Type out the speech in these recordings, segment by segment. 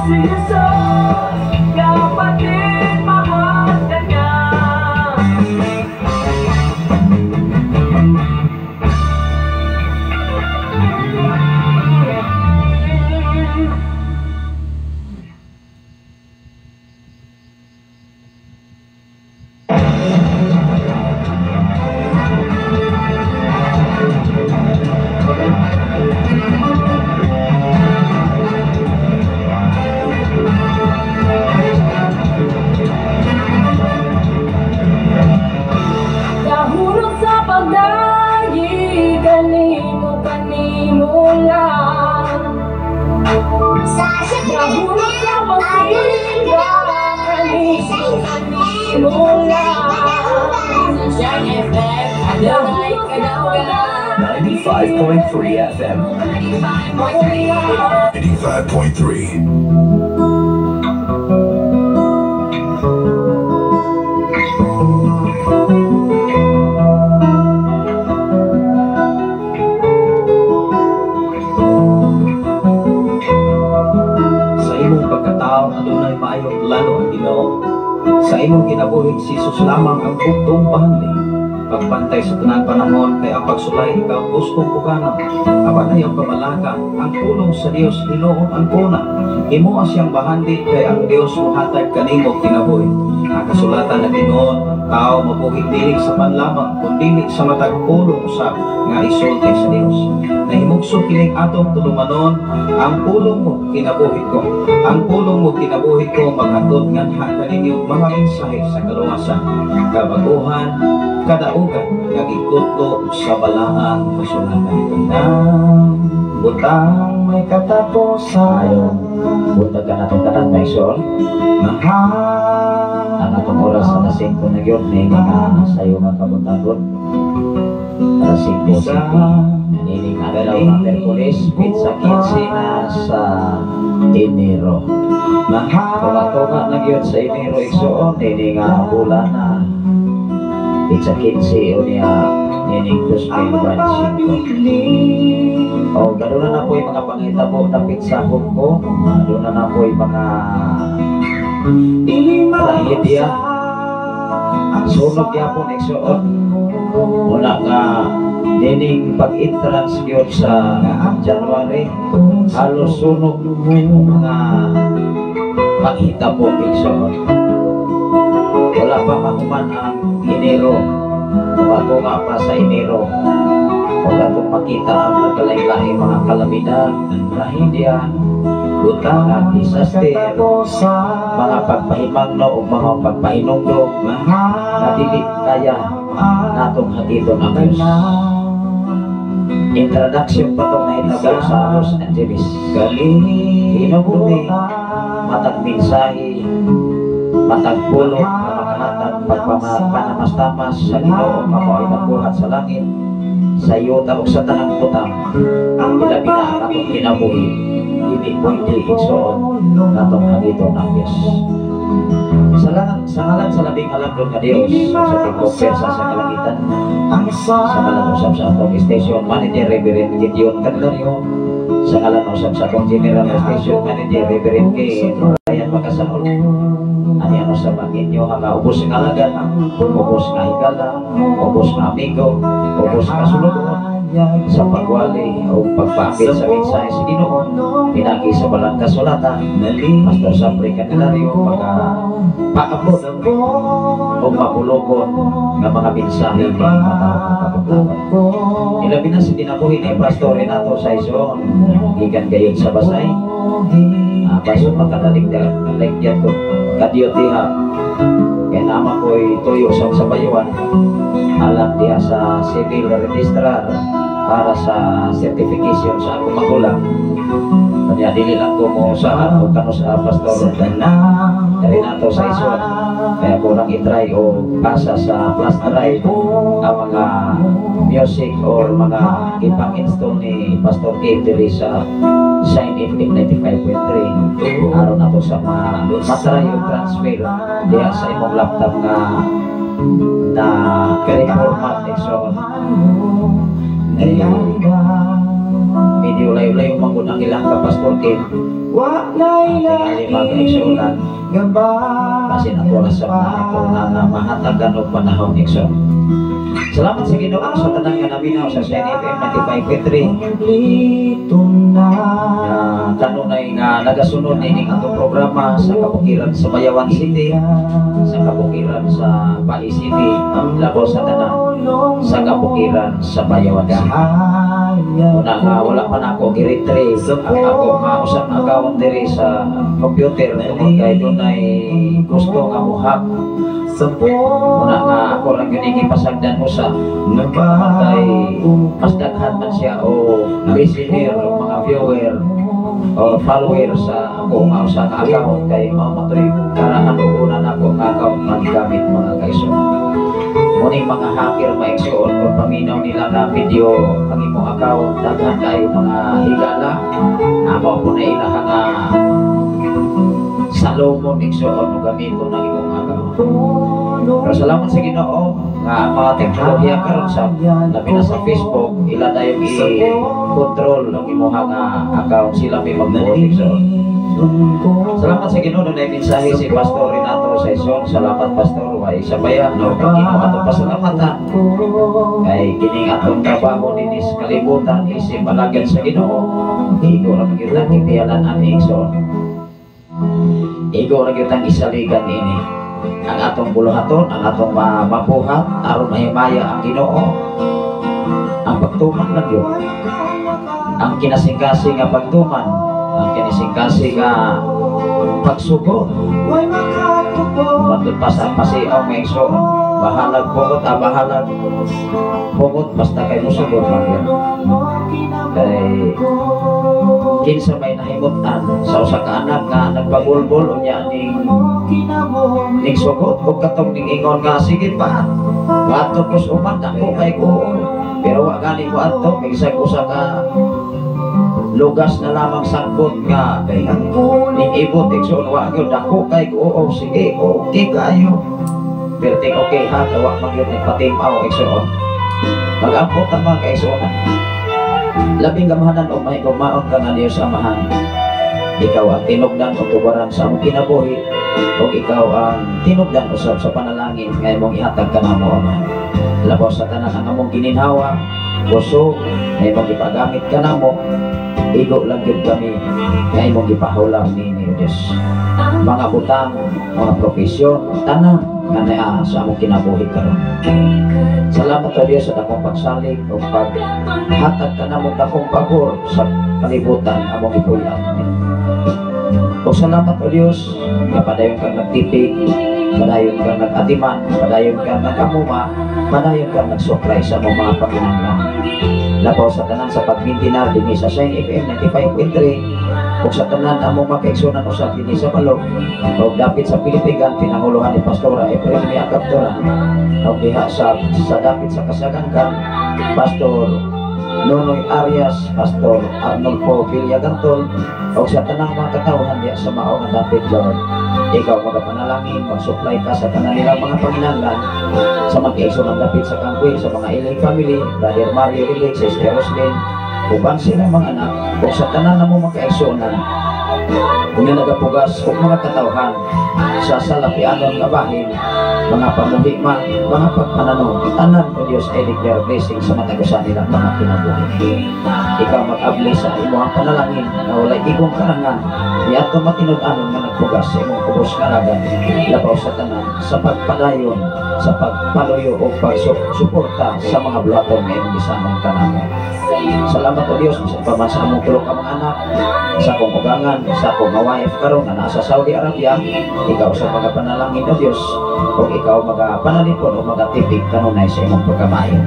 Si Jesus, kapatid, mahal ka niya. Nahulog sa pagdayi, kanimo, kanimo lang. Nahulog sa pagsira, kanimo, kanimo lang. Sunshine FM, adunay kadaugan. 95.3 FM. 95.3. 95.3. Sa imong pagkatao adunay maayong plano ang Ginoo. Sa imong kinabuhi si Jesus lamang ang bugtong bahandi. Pagbantay sa tanan panahon kay ang pagsulay ikaw gustong pugana. Apan ayaw kabalaka ang pulong sa Dios hinuon ang kuna. Himoa siyang bahandi kay ang Dios mohatag kanimo kinabuhi. Ang kasulatan ng Ginoo, ang tao mabuhi dili sa panlamang kun dili sa matag pulong usab nga isulti sa Dios. Nahimugso kining atong tulumanon, ang pulong mo kinabuhi ko. Ang pulong mo kinabuhi ko maghatod nganha kaninyo mga mensahe sa kaluwasan, kabaguhan, kadaugan nga gikutlo sa balaang kasulatan. Ang butang may katapusan. Buntag ka natong tanan, Maison. Mahal Ang atong oras alas 5 na gyud ni nga sayo nga kabuntagon. Alas 5 Isa Nining adlaw nga Miyerkules, petsa 15 na sa Enero. Tunga-tunga na gyud sa Enero, igsoon, nini nga bulan na petsa 15 unya nining 2025. O ganoon na po yung mga panghitabo dapit sa ko, doon na po yung mga trahedya, sunog gyapon, igsoon. Una nga nining pag-entrance gyud sa January, halos sunog mga panghitabo, igsoon. Wala pa mahuman ang Enero, tunga-tunga pa sa Enero. Wala itong makita ang nagkalain-laing mga kalamidad, trahedya, mga disaster, mga pagpahimangno o mga pagpahinungdong na dili kaya natong hatidon ang Diyos. Introduction pa itong nahitabo sa Los Angeles. Hinumdumi, matag mensahe, matag pulong na makahatag pagpanamas-tamas sa Ginoo nga mao'y nagbuhat sa langit, sa yuta ug sa tanang butang, ilabi na ang atong kinabuhi. Dili pwede, igsoon, natong hagiton ang Diyos. Sa ngalan sa labing halangdon nga Dios ug sa tigong pwersa sa kalangitan, sa ngalan usab sa atong station manager Reverend Gideon Candelario, sa ngalan usab sa atong general station manager Reverend K. Ryan Makasaol, ani ano sa ang inyo nga ubos nga alagad, ubos nga higala, ubos nga amigo, ubos nga sulod sa pagwali o pagpaapil sa mensahe sa Ginoo pinagi sa balang kasulatan, Pastor Sapri Candelario, pagka paabot o mapulokon nga mga mensahe ni matawag nga kabuntagon. Ilabi na sa kinabuhi ni Pastor Renato Saison, gikan gayud sa Basay. Baso makadaligyan ko kadiyot diha kay nama ko'y tuyo sa bayuan alang diha sa civil registrar para sa certification sa akong magulang. Kanya dili lang ko mo sa o kano sa Pastor Renato Saison, kaya ko nang itry o pasa sa flash drive ang mga music or mga ipang-install ni Pastor Kim diri sa Shine FM 95.3 aron nato sa matry yung transfer diha sa imong laptop nga na reformat, igsoon. Eh, medyo layo-layo man gud ang ilang ka Pastor Kim. Wa na'y Tingali, mga lain kaigsuonan, nga basin ato ra sa pa. Ato na mahatagan og panahon, igsoon. Salamat sa Ginoo sa tanan nga naminaw sa Shine FM 95.3. Kompleto na. Nga kanunay nga nagasunod nining atong programa sa kabukiran sa Bayawan City, sa kabukiran sa Pai City, labaw sa tanan sa kabukiran sa Bayawan City. Una nga wala pa na ako gi-retrieve ang ako nga usa ka account diri sa computer tungod kay dunay gusto nga mo-hack. Una nga ako lang gyud gipasagdan usa kay mas daghan man siya o listener o mga viewer o follower sa ako nga usa ka account, kay mao man to'y karaan o una nako nga account nga gigamit, mga kaigsoon. Muning mga hacker, mga igsoon, kung paminaw nila nga video ang imong account, daghan kayo mga higala na mao po na ila nga Salomon, igsoon, o gamiton ang imong account. Pero salamat sa Ginoo nga ang mga teknolohiya karon, sa labi na sa Facebook, ila na yung i-control ang imong nga account, sila may magbuot, igsoon. Salamat sa Ginoo na mensahe si Pastor Renato Saison. Salamat, Pastor. Way sa bayan no kay Ginoo atong pasalamatan. Kay kining atong trabaho dinhi sa kalibutan isip alagad sa Ginoo. Igo ra gyud ang kitiyalan ani, igsoon. Igo ra gyud ang isaligan niini. Ang atong buluhaton, ang atong mabuhat aron mahimaya ang Ginoo. Ang pagtuman lang yun. Ang kinasingkasing nga pagtuman, ang kinasingkasing nga pagsugod. Matod pa sa pasiaw, mga igsoon. Bahalag pungot, bahalag pungot, basta kay musugod lang yun. Kay kinsa may nahimutan sa usa ka anak nga nagpabulbol, unya ning sugot, ug katong ning ingon nga, "Sige pa, moadto kos uman ako kay ko," pero wa gani ko adto, bisan usa ka lugas na lamang sangkot nga ning ibot, igsoon, wa gyud. "Dako kay ko, oo, sige, okay kayo." Perting okay ha, wa man gyud nagpatimaw, igsoon. Mag-ampo ta, mga kaigsuonan. Labing gamhanan o mahigugmaon ka nga Diyos Amahan, ikaw ang tinugdan o tubaran sa among kinabuhi ug ikaw ang tinugdan usab sa panalangin nga imong ihatag kanamo, Ama. Labaw sa tanan, ang among gininhawa, kusog nga imong ipagamit kanamo, igo lang gyud kami nga imong gipahulam niini, O Diyos. Mga butang, mga propesyon, tanan nga naa sa among kinabuhi karon. Salamat, O Diyos, sa dakong pagsalig o paghatag kanamong dakong pabor sa kalibutan among gipuy-an. O salamat, O Diyos, nga padayon kang nagtipig, padayon kang nag-atiman, padayon kang nag-amuma, padayon kang nagsupply sa among mga panginahanglan. Labaw sa tanan sa pagmintinar dinhi sa Shine FM 95.3 ug sa tanan among makaigsunan usab dinhi sa Balog ug dapit sa Pilipigan, pinanguluhan ni Pastora Efrem Captura, ug diha sa dapit sa Kasagangkan, Pastor Nonoy Arias, Pastor Arnolfo Villagantol, ug sa tanang mga katawhan diha sa mao nga dapit, Lord. Ikaw magapanalangin, mag-supply ka sa tanan nilang mga panginahanglan, sa mga ng dapit sa Kangkwi, sa mga Iling family, Brother Mario Ilig, Sister Roslyn, uban sila mga anak, ug sa tanan na mo makaigsuonan nga nagapugas ug mga katawhan sa salapianon nga bahin, mga pamuhi man, mga pagpananom, tanan, O Diyos, ay declare blessing sa matag usa nila mga kinabuhi. Ikaw mag-abli sa imong panalangin nga walay igong karangan niadto matinud-anon nga nagpugas sa imong kubos nga alagad, labaw sa tanan sa pagpadayon sa pagpaluyo o pagsuporta sa mga buluhaton nga imong gisanong kanamo. Salamat, O Diyos, bisan pa man sa among tulo ka mga anak, sa akong ugangan, sa akong mga wife karon nga nasa Saudi Arabia, ikaw sa mga panalangin, O Diyos, ug ikaw magapanalipon o magatipig kanunay sa imong pagkamaayo.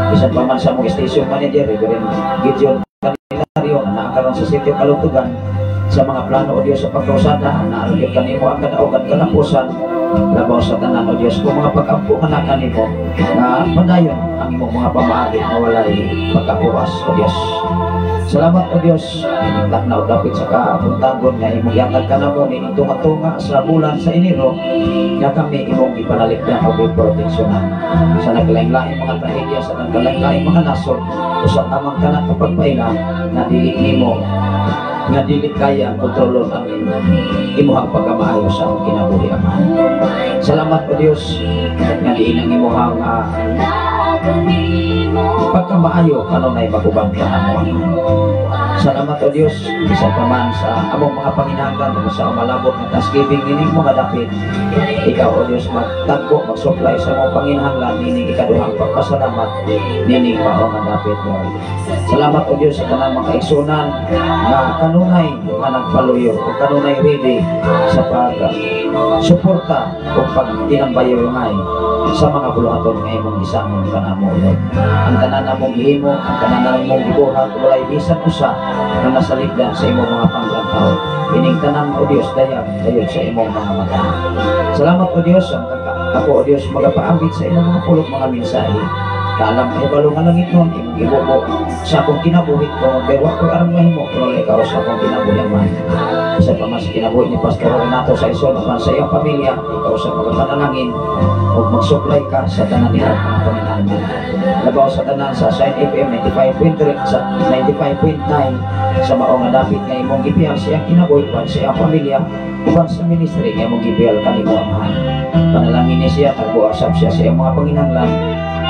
Bisan pa man sa among station manager, Reverend Gideon Candelario, nga naa karon sa sitio Kalutugan, sa mga plano, O Diyos, sa pagkausada, naa gyud kanimo ang kadaogan kalapusan. Labaw sa tanan, O Diyos, kung mga pag-ampo nga na kanimo, nga padayon ang imong mga pamaagi nga walay pagkapuwas, O Diyos. Salamat, O Diyos, ining na dapit sa kabuntagon nga imong gihatag kanamo nining tunga-tunga sa bulan sa Enero, nga kami imong gipanalipdan o giproteksyonan sa naglaing-laing mga trahedya, sa naglaing-laing mga nasod, usab amang kanang kapagpaila nga dili nimo Nga dili kaya ang kontrolon ang imuhang pagkamaayo sa among kinabuhi, Amahan. Salamat, O Dios, nga diin ang imuhang pagkamaayo kanunay mag-uban ka namo, Amahan. Salamat, O Dios, bisan pa man sa among mga panginahanglan o sa umalabot nga thanksgiving nining mga dapit. Ikaw, O Dios, magtagbo, mag-supply sa among panginahanglan nining ikaduhang pagpasalamat nining mao nga dapit, Lord. Salamat, O Dios, sa tanang mga kaigsunan nga kanunay nga nagpaluyo o kanunay ready sa pag suporta o pagtinambayongay sa mga buluhaton nga imong gisangon kanamo, Lord. Ang tanan among gihimo, ang tanan among gibuhat, walay bisan usa nga nasalipdan sa imong mga panglantaw. Ining tanan, O Dios, dayag dayon sa imong mga mata. Salamat, O Dios, ang ako, O Dios, magapaambit sa imong mga pulong, mga mensahe. Kaalam kahibalo nga langit nun, imong gibubo sa akong kinabuhi ko, kay wa ko'y aram mahimo, pero ikaw sa akong kinabuhi man. Sa pa man sa kinabuhi ni Pastor Renato sa ison, uban sa iyang pamilya, ikaw sa mga panalangin, ug mag-supply ka sa tanan nila mga panginahanglan. Labaw sa tanan sa Shine FM 95.3 sa 95.9 sa mao nga dapit nga imong gipiyal sa iyang kinabuhi, uban sa iyang pamilya, uban sa ministry nga imong gipiyal kanimo, Amahan. Panalangin ni siya, tagbo asab siya sa iyang mga panginahanglan,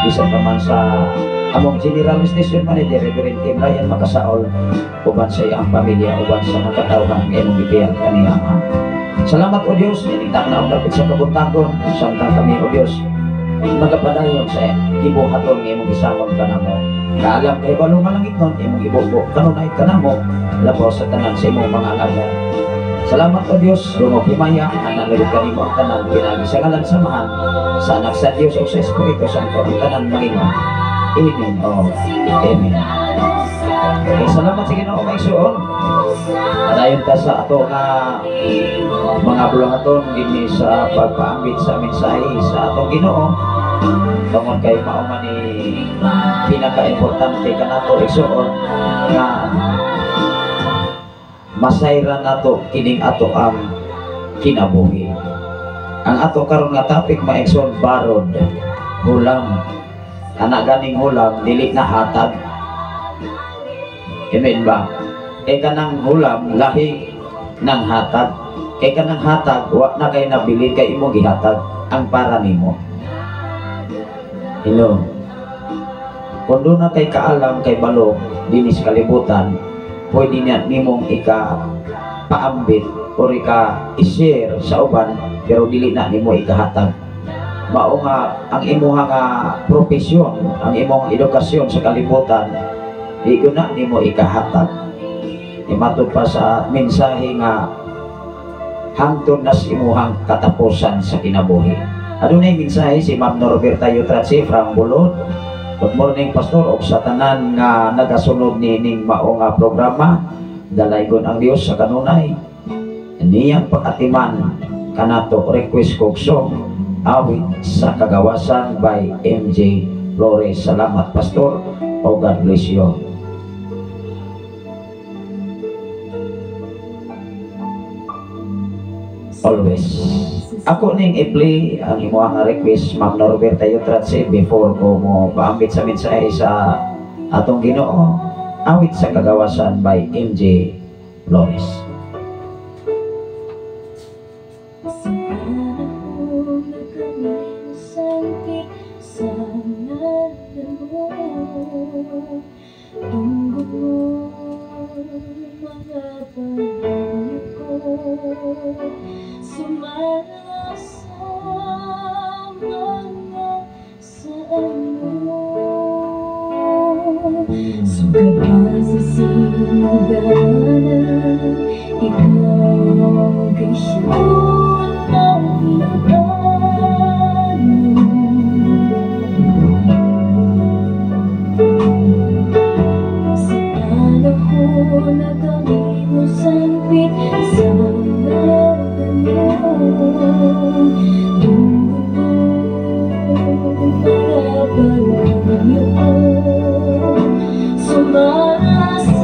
bisan pa man sa among General Station Manager Reverend Tim Ryan Makasaol, uban sa iyang pamilya, uban sa mga katawhan nga imong gipiyal kaniya, Amahan. Salamat, O Dios, ining tagnaw dapit sa kabuntagon, samtang kami, O Dios, magapadayon sa gibuhaton nga imong gisangon kanamo. Kaalam kay balo nga langit nun, imong ibubo kanunay kanamo, labaw sa tanan sa imong mga alagad. Salamat, O Dios, dungog himaya, anan lugod kanimo ang tanan pinaagi sa ngalan sa Amahan, sa Anak sa Dios ug sa Espiritu Santo, ang tanan mangingon. Amen o Amen. Okay, salamat sa Ginoo, mga igsoon. Padayon ta sa ato nga mga buluhaton dinhi sa pagpaambit sa mensahe sa atong Ginoo. Tungod kay mao man ni pinaka-importante kanato, igsoon, nga masayran nato kining ato ang kinabuhi. Ang ato karon nga topic, mga igsoon, barod, hulam. Ana ganing hulam dili na hatag. Amen ba? Kay kanang hulam lahi ng hatag. Kay kanang hatag wa na kay nabili kay imo gihatag ang para nimo. Hello. Kung doon na kay kaalam kay balo dinhi sa kalibutan, pwede niya nimong ika paambit or ika i-share sa uban, pero dili na nimo ikahatag. Mao nga ang imuha nga profesyon, ang imong edukasyon sa kalibutan, di ko na nimo ikahatag. Imatod pa sa mensahe nga hangtod nas imuhang katapusan sa kinabuhi. Adunay mensahe si Ma'am Norberta Yutratsi from Bulod. Good morning, Pastor, og sa tanan nga nagasunod nining mao nga programa. Dalaygon ang Dios sa kanunay. Niyang pag-atiman kanato, request kog song Awit sa Kagawasan by MJ Flores. Salamat, Pastor. Oh, God bless you. Always. Ako ning i-play ang imuha nga request, Ma'am Norberta Yutratsi, before ko mo paambit sa mensahe sa atong Ginoo, Awit sa Kagawasan by MJ Flores. Sa panahon na kami nasangkit sa ngalan mo, tungkol mo mga pangyayari ko, sumasama nga sa ano. Sugad ka sa singdana, ikaw kay siyang nakita. Sa panahon na kami musangpit sa ngalan mo, tungkol mo mga pangyayari ko, sumasa.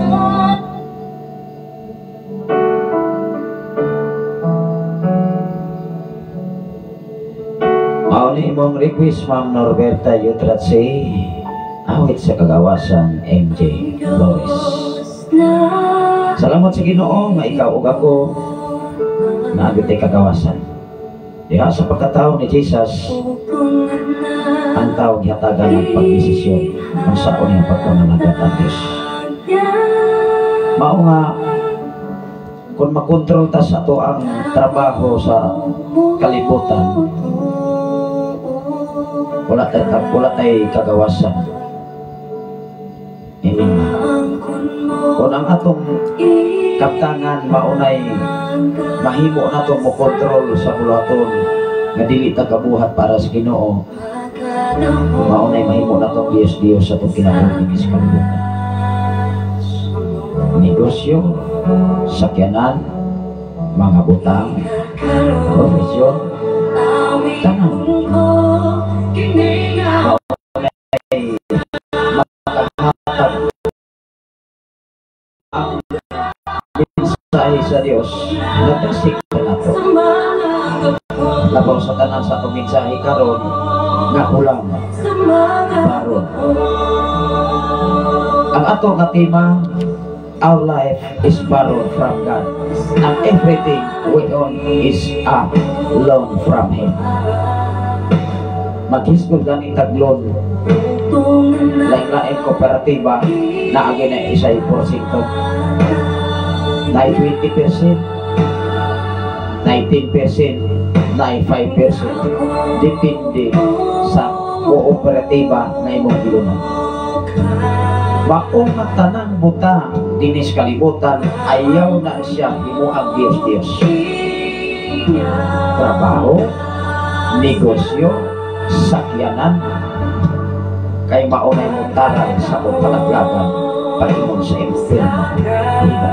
Mao ni imong request, Ma'am Norberta Yutratsi, Awit sa Kagawasan, MJ Flores. Diyos na Salamat sa Ginoo nga ikaw ug ako naa tay kagawasan. Diha sa pagkatao ni Jesus, ang tao gihatagan ng pagdesisyon kung saan niyang pagpangalagad ang Diyos. Mao nga kung makontrol ta sa ato ang trabaho sa kalibutan, wala tay kagawasan. Amen. Kung ang atong kaptangan maunay mahimo nato mo kontrol sa buluhaton nga dili ta kabuhat para sa Ginoo, maunay mahimo nato Diyos Diyos sa atong kinabuhi sa kalibutan. Negosyo, sakyanan, mga butang, profesyon, tanan. Maunay makahatag ang mensahe sa Dios nga tasik nato. Labaw sa tanan sa atong mensahe karon nga hulam, baron. Ang ato nga tema, "Our life is borrowed from God and everything we own is a loan from Him." Maghisgol gani tag loan, lain-lain kooperatiba na agi na isay porsyento, na 20%, na 10%, na 5%, depende sa kooperatiba na imong gilunan. Mao nga tanang buta dinis kalibutan, ayaw na siya himuang Diyos Diyos. Trabaho, negosyo, sakyanan, kay maunay mo taran sa kong kalaglagan paingon sa impyerno. Diba?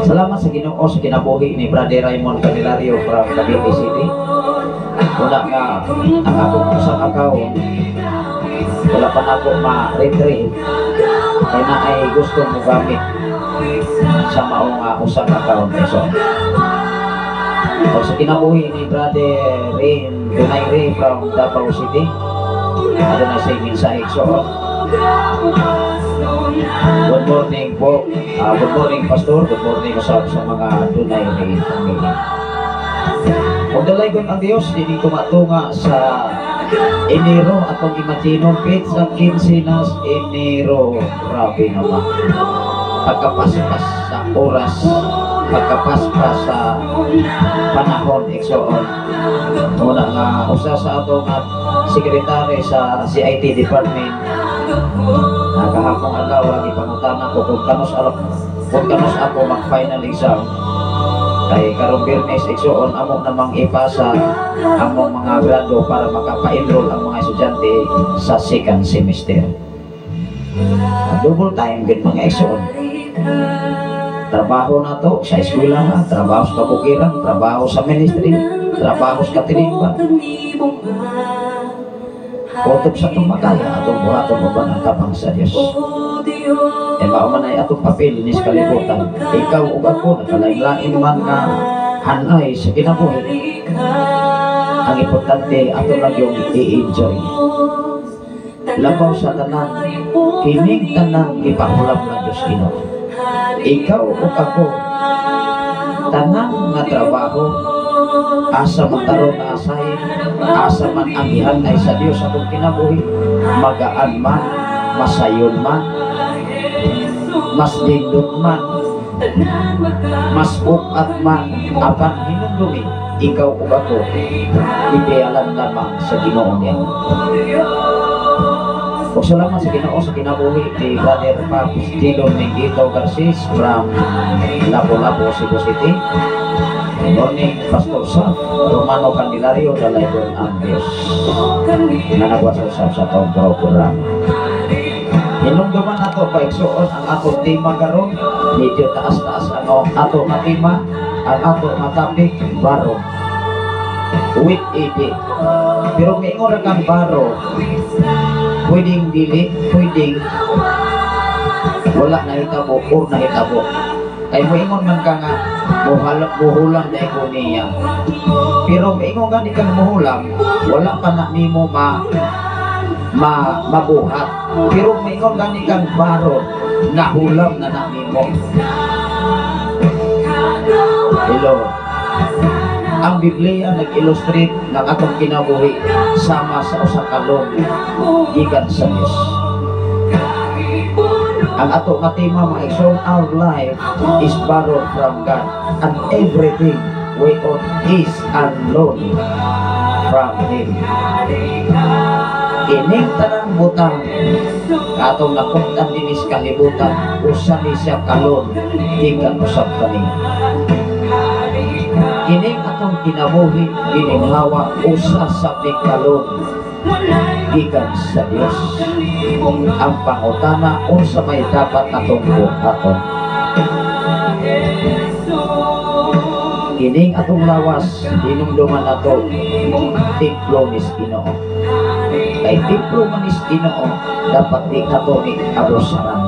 Salamat sa Ginoo sa kinabuhi ni Brother Raymond Candelario from Cavite City. Wala nga ang akong usang account, wala pa na ako ma-retrieve kay na ay gusto mo gamit sa maong usang account. So, o sa kinabuhi ni Brother Rain Dunay Ray from Davao City, aduna sa mensahe. So, good morning po. Good morning, Pastor. Good morning usab sa mga Dunay Ray family. Kung dalaygon ang Dios, dili tumatunga sa Enero, atong imagine petsa 15 nas Enero. Grabe naman. Pagkapaspas sa oras, pagkapaspas sa panahon, igsoon. Una nga usa sa ato nga sekretary sa CIT department na kahapong adlaw gipangutana ko kung kanus ako mag final exam kay karong Biyernes, igsoon, amo namang ipasa among mga grado para makapa-enroll ang mga estudyante sa second semester. Double time gid, mga igsoon. Trabaho na to sa eskwela, trabaho sa kabukiran, trabaho sa ministry, trabaho sa katilingban. Kutob sa atong makaya, atong buhaton uban ang tabang sa Dios. E mao man ay atong papel ni sa kalibutan. Ikaw ug ako nagkalain-lain man nga hanay sa kinabuhi. Ang importante, ato lang yung i-enjoy. Labaw sa tanan, kining tanan gipahulam ng Diyos Ginoo. Ikaw ug ako, tanan nga trabaho, asa man taron na asahin, asa man ang gihanay sa Dios atong kinabuhi, magaan man, masayon man, mas lindot man, mas bukat man, apan hinumdumi, ikaw ug ako, idealan lamang sa Ginoo niya. Ug salamat sa Ginoo sa kinabuhi ni Brother Pops Dillon Mingito Garcis from Lapu-Lapu, Cebu City. Good morning, Pastor Saf Romano Candelario, dalaygon ang Diyos. Nanagwa sa usap sa atong programa. Hinumduman ato, paigsuon, ang atong tema karon, medyo taas-taas ang ato nga tema, ang ato nga topic, borrow. With ED. Pero miingon ra kang borrow, pwedeng dili, pwedeng wala nahitabo or nahitabo. Kay moingon man ka nga muhalap muhulam na ko niya. Pero moingon gani kang muhulam, wala pa na nimo ma, ma mabuhat. Pero moingon gani kang borrow, Nahulam na na nimo. Hello. Ang Biblia nag-illustrate ng atong kinabuhi sama sa usa ka loan gikan sa Dios. Ang ato nga tema, mga igsoon, our life is borrowed from God and everything we own is on loan from Him. Ining tanang butang atong nakumtan dinhi sa kalibutan, usa ni siya ka loan gikan usab kaniya. Kining atong kinabuhi gininhawa usa sa ka loan gikan sa Dios. Ang pangutana, unsa may dapat atong buhaton? Kining atong lawas hinumduman nato templo ni Ginoo. Kay templo man ni Ginoo, dapat di nato ni abusaran.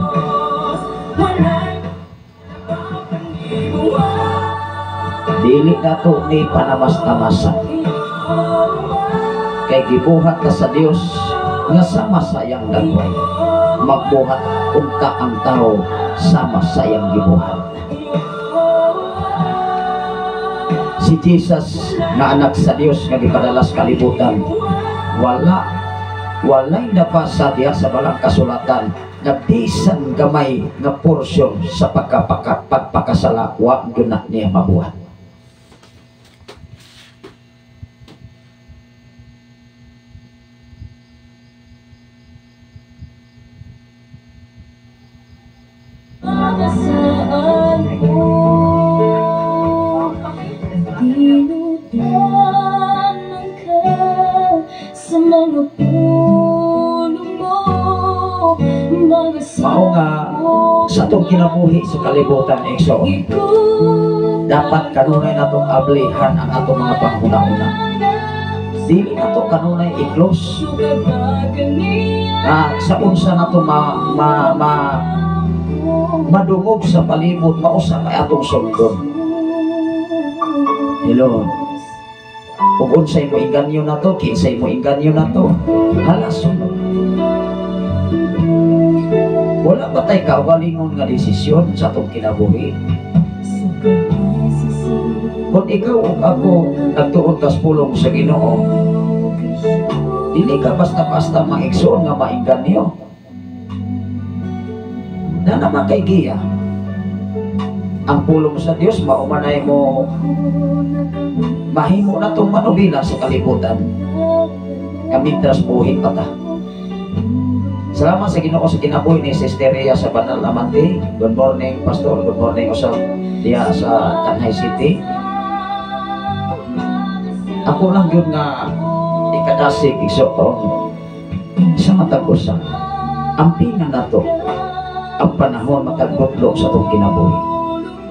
Dili nato ni panamas-tamasan. Kay gibuhat ta sa Dios nga sama sa iyang dagway. Magbuhat unta ang tao sama sa iyang gibuhat. Si Jesus nga anak sa Dios nga gipadala sa kalibutan, walay nabasa diha sa balang kasulatan nga bisan gamay nga porsyon sa pagpakasala wa gyud na niya mabuhat. Saan ko tinutuanan ka sa mga puno mo, mga Mao nga sa atong kinabuhi sa kalibutan, igsoon, dapat kanunay natong ablihan ang atong mga panghuna-huna. Dili nato kanunay i-close. Sa unsa nato madungog sa palibot, mausa kay atong sundon. Hello. Ug unsay mo inganyo nato, kinsay mo inganyo nato, hala sunod. Wala ba tay kaugalingon nga desisyon sa atong kinabuhi? Kung ikaw ug ako nagtuon tas pulong sa Ginoo, dili ka basta-basta maigsoon nga mainganyo. Na naman kay giya ang pulong sa Dios, maumanay mo mahimo na itong manubila sa kalibutan kamintras buhi pa ta. Salamat sa Ginoo sa kinabuhi ni Sister Rhea sa Banal Amante. Good morning, Pastor. Good morning usab diha sa Tanay City. Ako lang yun nga ikadasig igsoon sa matag usa. Ampingan nato ang panahon matagutlo sa atong kinabuhi.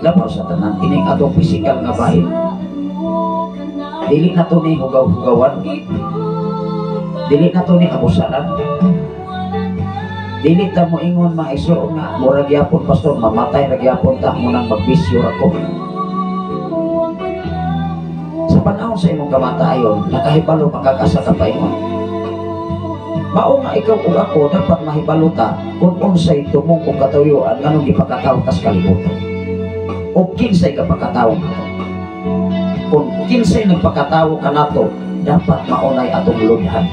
Labaw sa tanan kining atong pisikal nga bahin. Dili na to ni hugaw-hugawan. Dili na to ni abusaran. Dili ta mo ingon mga igsoon nga mura gyapon pastor, mamatay ra gyapon ta mo nang magbisyo ra ko. Sa panahon sa imong kamatayon, nakahibalo makag-asa ka paingon. Mao nga ikaw ug ako dapat mahibalo ta kung unsay tumong og katuyuan nganong gipakatawo tas kalibutan. O kinsay kapakatawo nato. Kung kinsay nagpakatawo kanato, dapat maunay atong lodhan.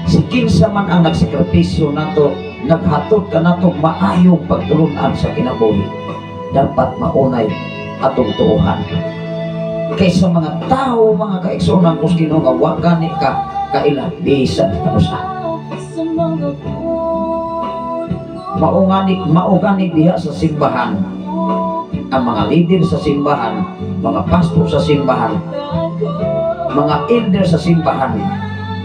Si kinsa man ang nagsakripisyo nato, naghatod kanato maayong pagtulunan sa kinabuhi, dapat maunay atong tuohan. Kaysa mga tao, mga kaigsuonan ko sa Ginoo nga wa gani ka kaila bisan kanusa. Mao gani diha sa simbahan, ang mga leader sa simbahan, mga pastor sa simbahan, mga elder sa simbahan,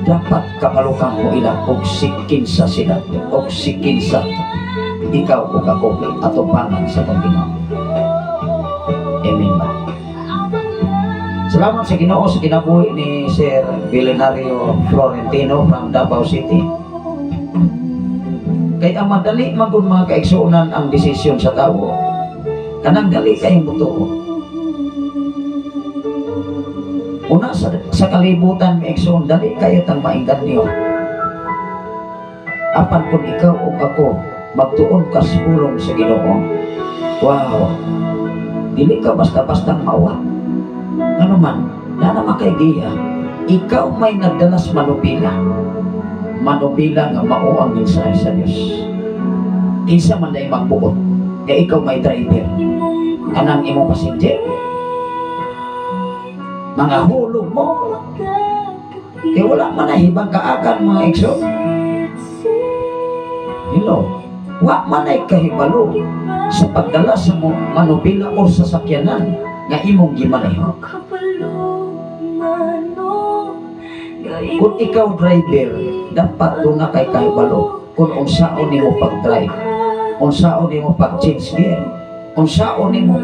dapat kabalukan mo ila og sikinsa sila og sikinsa ikaw ug ako atubangan sa Panginoon. Amen ba? Salamat sa Ginoo sa kinabuhi ni Sir Billionario Florentino from Davao City. Kay ang madali man gud mga kaigsuonan ang desisyon sa tawo. Kanang dali kayong mutuo. Una sa kalibutan may igsoon, dali kayo tang mainggan niyo. Apan kung ikaw o ako magtuon ka sa pulong sa Ginoo, wow, dili ka basta-bastang mawat. Ano man, na naman kay giya, ikaw may nagdalas manubila. Manubila nga mao ang mensahe sa Dios. Kinsa man day magbuot nga ikaw may driver, kanang imong passenger, mga hulog mo, kay wala man nahibang kaakan, mga igsoon. Hello, wa man ay kahibalo sa pagdala sa mo manubila o sa sakyanan nga imong gimaneho. Kung ikaw driver, dapat doon na kay kahibalo kung unsaon nimo pag-drive, unsaon nimo pag-change gear, unsaon nimo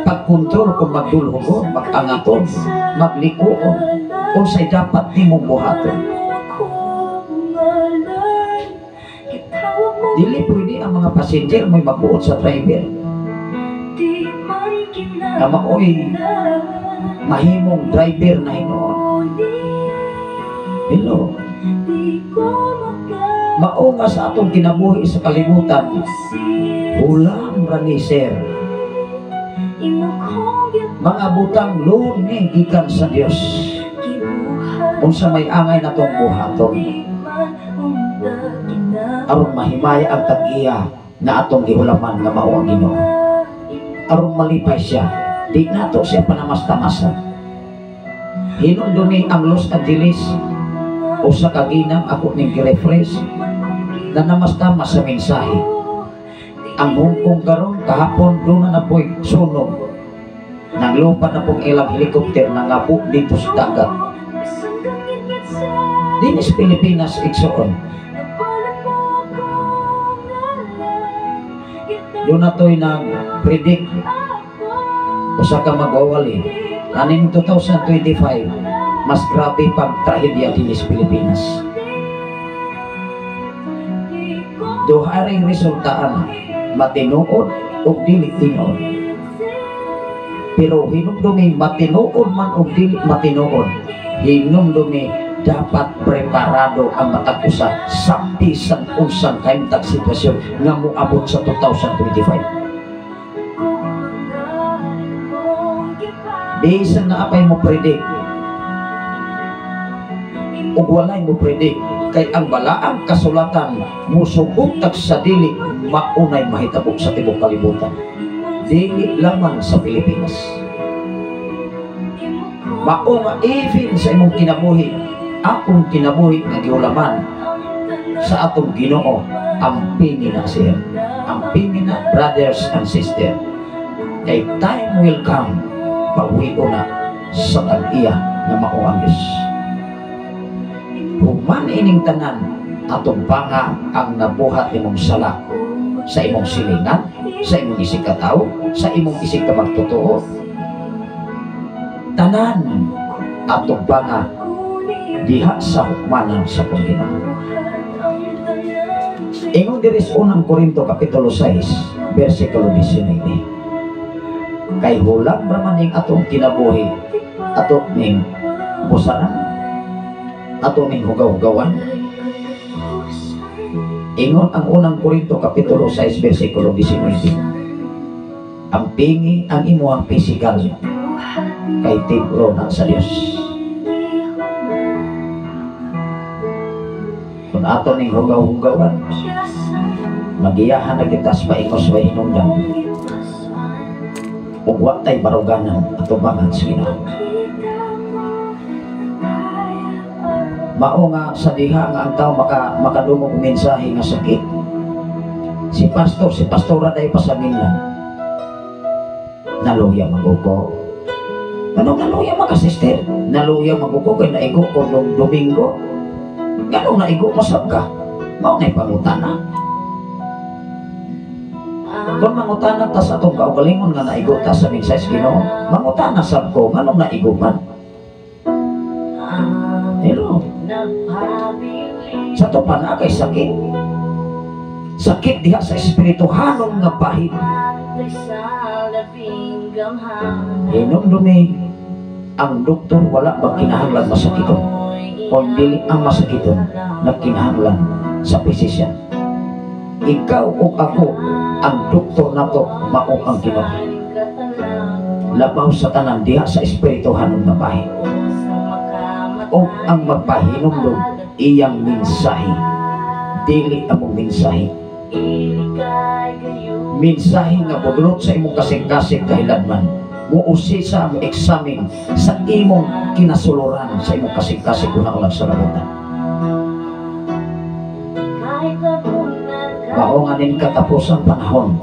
pag-control kung magdulhogon, mag-angaton, maglikuon, unsay dapat nimong buhaton. Dili pwede ang mga passenger mo'y magbuot sa driver na maoy mahimong driver na hinuon. Hello. Mao nga sa atong kinabuhi sa kalibutan, hulam ra ni sir. Mga butang loan ni gikan sa Dios. Unsa may angay natong buhaton aron mahimaya ang tag-iya na atong gihulaman nga mao ang Ginoo. Aron malipay siya, di nato siya panamasta-masa. Hinumdumi ang Los Angeles, usa ka ginang ako ning gi-refresh na namastama sa mensahe. Ang Hong Kong karon kahapon doon na napoy sunog. Naglupa na pong ilang helicopter na ngapo dito sa dagat. Dinis Pilipinas, igsoon. Doon na to'y nag-predict usa ka magwawali. Aning 2025, mas grabe pang trahedya dinis Pilipinas. Duharing resultaan, matinuod o dili tinuod. Pero hinumdumi matinuod man o dili matinuod, hinumdumi dapat preparado ang matag usa sa bisan unsang kahimtang sitwasyon nga moabot sa 2025. Bisan na apay mo predict ug walay mo predict, kay ang balaang kasulatan musugot tag sa dili maunay mahitabo sa tibuok kalibutan, dili lamang sa Pilipinas. Mao nga even sa imong kinabuhi, akong kinabuhi nga gihulaman sa atong Ginoo, ampingi na sir, ampingi na brothers and sister, kay time will come, pauwi na sa tag-iya na mao ang Diyos. Human ining tanan, atong banga ang nabuhat imong sala sa imong silingan, sa imong isig katawo, sa imong isig ka magtotoo. Tanan atong banga diha sa hukmanan sa Panginoon. Ingon diri sa unang Korinto kapitulo 6 bersikulo 19. Kay hulam ra man ning atong kinabuhi, ato ning busaran, ato ning hugaw-hugawan. Ingon ang unang Korinto kapitulo 6 bersikulo 19. Ang pingi ang imuhang pisikal kay templo na sa Dios. Kung ato ning hugaw-hugawan, magiyahan na kita sa paingos way hinungdan. Ug wa tay baruganan atubangan sa Ginoo. Mao nga sa diha nga ang tao makadungog og mensahe nga sakit. Si pastor, si pastora day pasamin lang. Naluya maguko. Anong naluya mga sister? Naluya maguko kay naigo ko nung Domingo. Ganong naigo masab ka. Mao nay pangutana. Kung mangutana ta sa atong kaugalingon nga naigo ta sa mensahe sa Ginoo, mangutana sab ko nganong naigo man. Pero sa to pa na kay sakit. Sakit diha sa espirituhanon nga bahin. Hinumdumi ang doktor wala ba kinahanglan masakiton. Kung dili ang masakiton, nagkinahanglan sa physician. Ikaw o ako, ang doktor nato mao ang Ginoo. Labaw sa tanan diha sa espirituhanon nga bahin. O ang magpahinumdom iyang mensahe, dili among mensahe. Mensahe nga budlot sa imong kasing-kasing kahiladman, muusisa mo examine sa imong kinasuluran sa imong kasing-kasing una-unang sa. Mao nga nin katapusan panahon,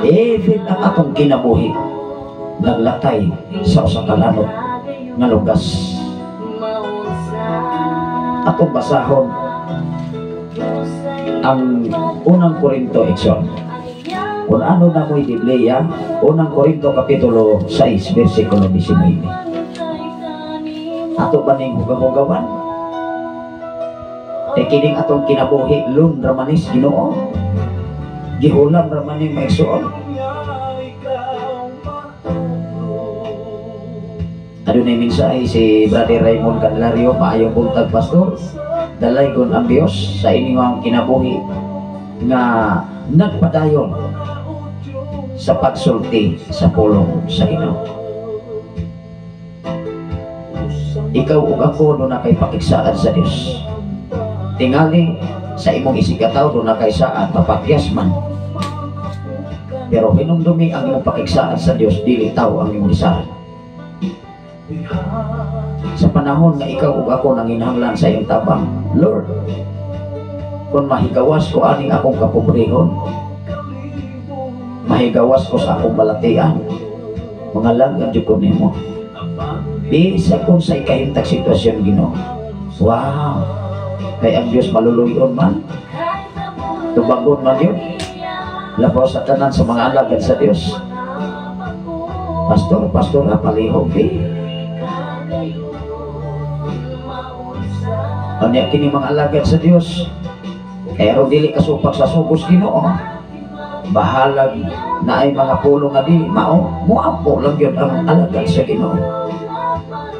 even ang atong kinabuhi naglatay sa usa ka lanot nga lugas. Atong basahon ang Unang Korinto, igsoon. Kung ano na mo'y Biblia, Unang Korinto Kapitulo 6, versikulo 19. Ato ba ning hugahugawan? Kay kining atong kinabuhi, lun ramanis Ginoo. Gihulam ramaning maigsuon. Adunay mensahe si Brother Raymond Candelario, maayong buntag, pastor. Dalaygon ang Dios sa inyong kinabuhi nga nagpadayon sa pagsulti sa pulong sa Ginoo. Ikaw ug ako duna kay pakigsaad sa Dios. Tingali sa imong isigataw duna kay saad papakyas man. Pero hinumdumi ang imong pakigsaad sa Dios, dili tawo ang imong gisaad. Sa panahon nga ikaw ug ako nanginahanglan sa iyong tabang, Lord, kung mahigawas ko aning akong kapobrehon, mahigawas ko sa akong balatian, mga lagad jud ko nimo. Bisa kung sa ikahimtag sitwasyon, Ginoo. Wow! Kay ang Dios maluluyon man, tubagon man yun. Labaw sa tanan sa mga alagad sa Dios. Pastor, pastora, palihog di. Unya kini mga alagad sa Dios, kaya aron dili kasupak sa sugos Ginoo, bahalag na ay mga pulo nga di mao, muampo lang yun ang alagad sa Ginoo.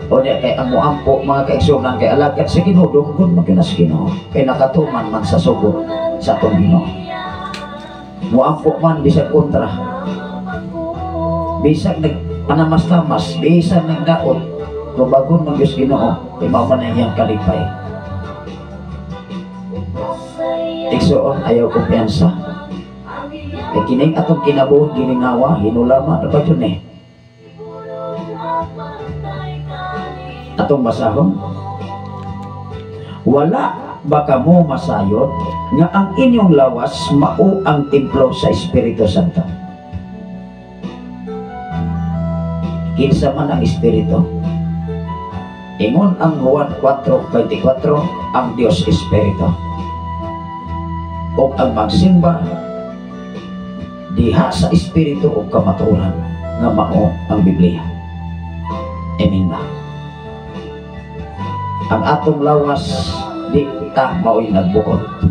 Unya kay ang muampo mga kaigsunan kay alagad sa Ginoo, dunggon man gyud sa Ginoo, kay nakatuman man sa sugo sa atong Ginoo. Muampo man bisag kontra, bisag nagpanamas-tamas, bisag nagdaot, tubagon man gyud sa Ginoo, kay mao man ang iyang kalipay. Igsoon, ayaw kumpiyansa. Kay kining atong kinabuhi giningawa, hinulama na ba yun eh. Atong basahon, wala ba kamo masayod nga ang inyong lawas mao ang templo sa Espiritu Santo? Kinsa man ang Espiritu? Ingon ang Juan 4:24, ang Dios Espiritu. O ang magsimba diha sa Espiritu o kamatuoran nga mao ang Biblia. Amen ba? Ang atong lawas di ta mao'y nagbuot.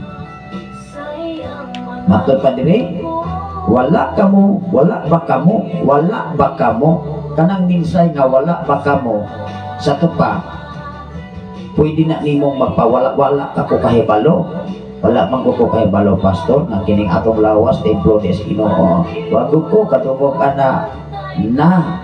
Matod pa diri, wala kamo, wala ba kamo, wala ba kamo, kanang minsay nga wala ba kamo sa tupa, pwede na nimong magpawala-wala ka ko kahibalo. Wala man ko kahibalo, pastor, nga kining atong lawas templo ni sa Ginoo. Wag ko kadungog ana na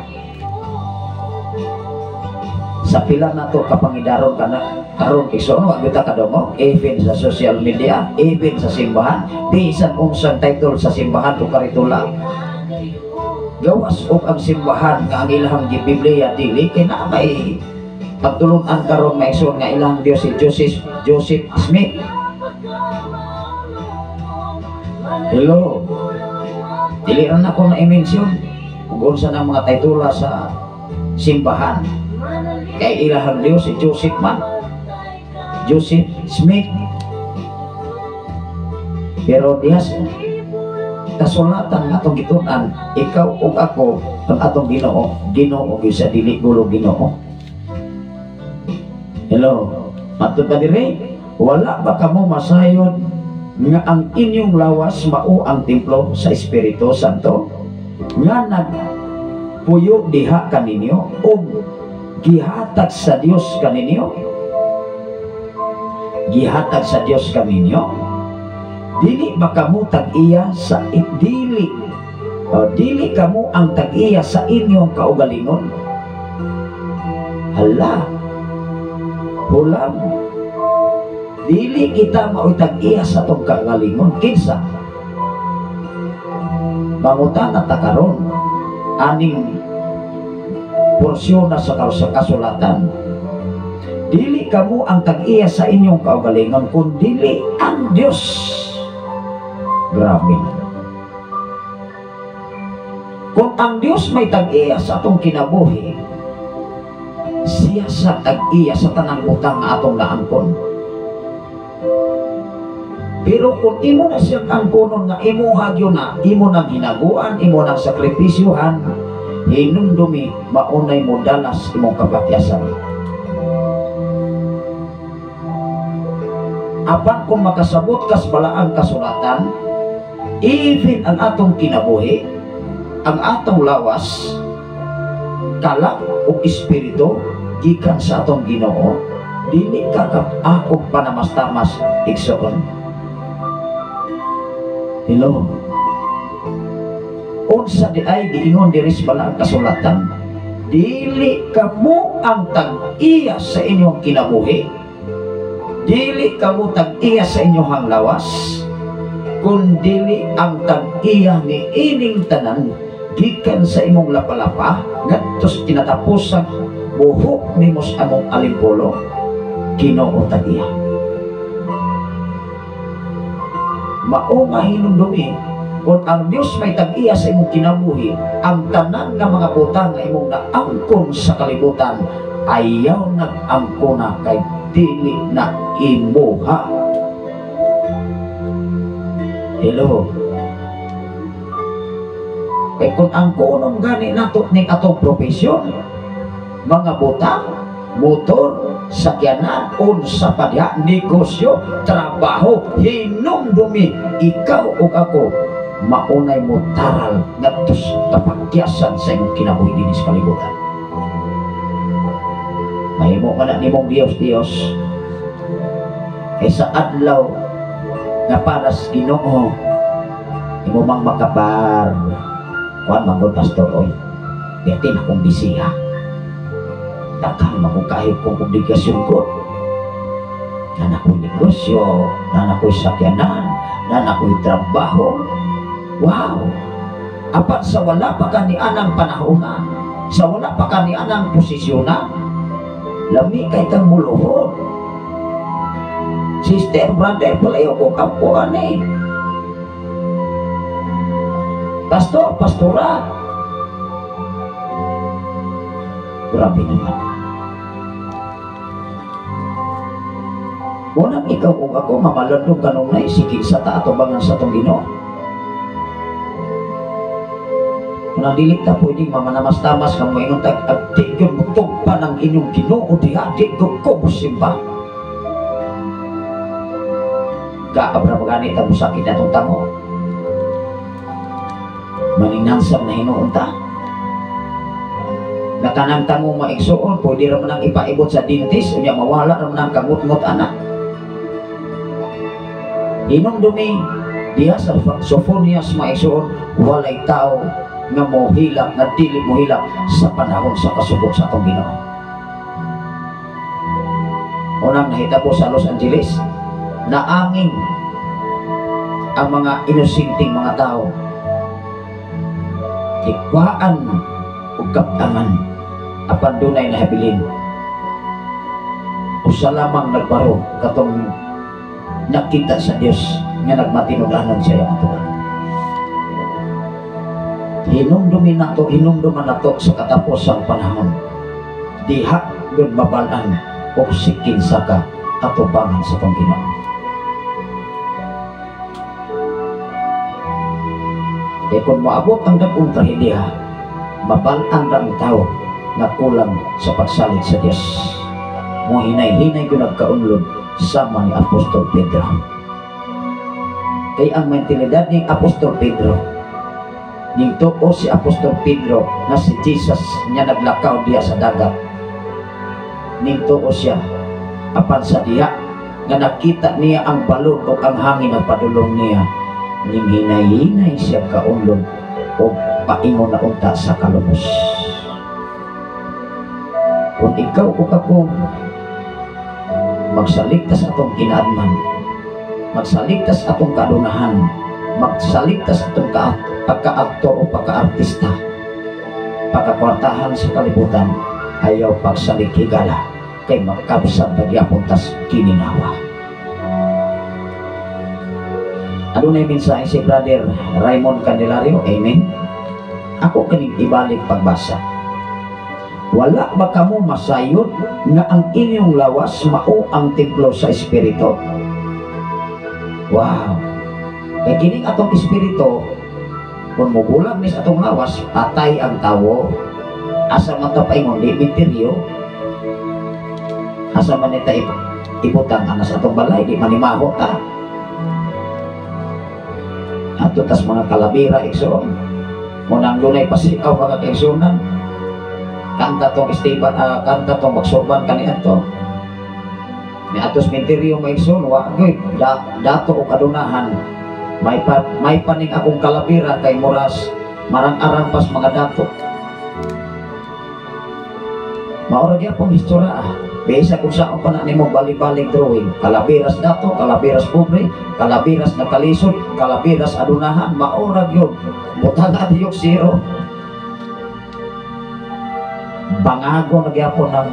sa pila nato kapangidaron kana karon igsoon wa gyud ta kadungog, even sa social media, even sa simbahan, bisan unsang title sa simbahan o karitula. Gawas og ang simbahan nga ang ilahang gibiblia dili kay naa may pagtulun-an karon maigsoon nga ilang Dios si Joseph Smith. Hello. Dili ra na ko na i-mention kung unsa na mga titula sa simbahan. Kay ilahang Dios si Joseph man. Joseph Smith. Pero dihas kasulatan nga atong gitun-an, ikaw ug ako ang atong Ginoo, Ginoo gyud sa dili gulo Ginoo. Hello. Matud pa diri, wala ba kamo masayod nga ang inyong lawas mao ang templo sa Espiritu Santo nga nagpuyo diha kaninyo ug gihatag sa Dios kaninyo? Gihatag sa Dios kaminyo? Dili ba kamo tag-iya sa dili o dili kamo ang tag-iya sa inyong kaugalingon? Hala, hulam, dili kita mao'y tag-iya sa atong kaugalingon. Kinsa? Mangutana ta karon aning porsyon na sa kasulatan. Dili kamo ang tag-iya sa inyong kaugalingon, kun dili ang Dios. Grabe. Kung ang Dios may tag-iya sa atong kinabuhi, siya sa tag-iya sa tanang utang nga atong naangkon. Pero kung imo na siyang angkonon nga imo hagyo na, imo nang hinaguan, imo nang sakripisyuhan, hinumdumi maunay mo dalas imong kapatyasan. Apan kung makasabot kas balaang kasulatan, even ang atong kinabuhi, ang atong lawas, kalap o espiritu, gikan sa atong Ginoo, dili ka akong panamastamas igsoon. Hello. Unsa di ay giingon diri sa balaang kasulatan, dili kamo ang tag-iya sa inyong kinabuhi, dili kamo tag-iya sa inyong lawas, kun dili ang tag-iya ni ining tanan gikan sa imong lapalapa ngadto sa kinatapusan buhok nimo sa among alimpolo, Ginoo tag-iya. Mao nga hinumdumi, kung ang Dios may tag-iya sa imong kinabuhi, ang tanan nga mga butang nga imong naangkon sa kalibutan, ayaw nag-angkona kay dili na imuha. Hello. Kay kung angkonon gani nato ning atong profesyon, mga butang, motor, sakyanan, unsa pa diha, negosyo, trabaho, hinumdumi ikaw ug ako maunay mo taral ngadto sa kapagyasan sa imong kinabuhi dinhi sa kalibutan. Mahimo man na nimong Dios Dios kay sa adlaw nga para sa Ginoo imo mang makabar. Kuan man gud pastor oy, bitin akong bisiha, daghan man kung kahit kong obligasyon ko, nana ko'y negosyo, nana ko'y sakyanan, nana ko'y trabaho. Wow! Apan sa wala pa kanianang panahona, sa wala pa kanianang posisyonan, lami kay kang muluhod. Sister, brother, palayo ko kampuan eh. Pastor, pastora. Grabe naman. Unang ikaw kung ako, mamalandong kanunay, sige sa taatobangan sa itong Ginoo. Kung dili ta pwedeng mamanamas-tamas ka mo ingon tag di yun mutugpa ng inyong Ginoo diha, di ko ko musimba. Kaabra magani ta musakit na itong tango. Maninansam na hinuon ta. Natanang tango maigsuon, pwede ra man ang ipaibot sa dentist, unya mawala ra man ang kamutngot anak. Hinumdumi diha sa Sophonias maigsuon, walay tao nga mohilak, nga dili mohilak sa panahon sa kasubok sa atong Ginoo. Unang nahitabo sa Los Angeles, naangin ang mga inosinting mga tao. Ikwaan ug kaptangan apan dunay nahabilin. Usa lamang nagbaro katong nakita sa Dios nga nagmatinud-anon sa iyang atubangan. Hinumdumin nato, hinumduman nato sa katapusang panahon. Diha gud mabal-an og sikin saka atubangan sa tong Ginoo. Kaya kung maabot ang dagkong trahedya, mabal-an ra ang tao nga kulang sa pagsalig sa Dios. Mo hinay-hinay ko nagkaunlod sama ni Apostol Pedro. Kay ang mentalidad ni Apostol Pedro, ning tuo si Apostol Pedro na si Jesus niya naglakaw diha sa dagat. Ning tuo siya apan sa diha Nga nakita niya ang balod o ang hangin nagpadulong niya. Ning hinay-hinay siya kaundog o paingon na unta sa kalubos. Kung ikaw o ako magsaligtas atong kinaadman, magsaligtas atong kadunahan, magsaligtas atong pagka-aktor o pagka-artista, pagkakwartahan sa kalibutan, ayaw pagsalig higala kay makabsat pagyapon tas kininawa. Adunay mensahe si Brother Raymond Candelario, amen. Ako kining ibalik pagbasa. Wala ba kamo masayod nga ang inyong lawas mao ang templo sa Espiritu? Wow! Kay kining atong espiritu, kung mubulag ni sa atong lawas, patay ang tawo. Asa man ta paingon, di misteryo. Asa man ita ibutang anas atong balay, di manimaho ta. Ato tas mga kalabira, igsoon. Munang dunay pasikaw mga kaigsunan. Kanta tong Esteban, kanta tong magsurban kaniadto. Ni atos minteryo mga igsoon, wa gyud dato og adunahan. May paning akong kalabira kay muras marang-arang pas mga dato. Maura gyapon istorya ah. Bisa kung saan pa na nimo bali-baling drawing. Kalabiras dato, kalabiras pobre, kalabiras nakalisod, kalabiras adunahan, maura gyud. Butang adiyok zero. Bangago na gyapon ng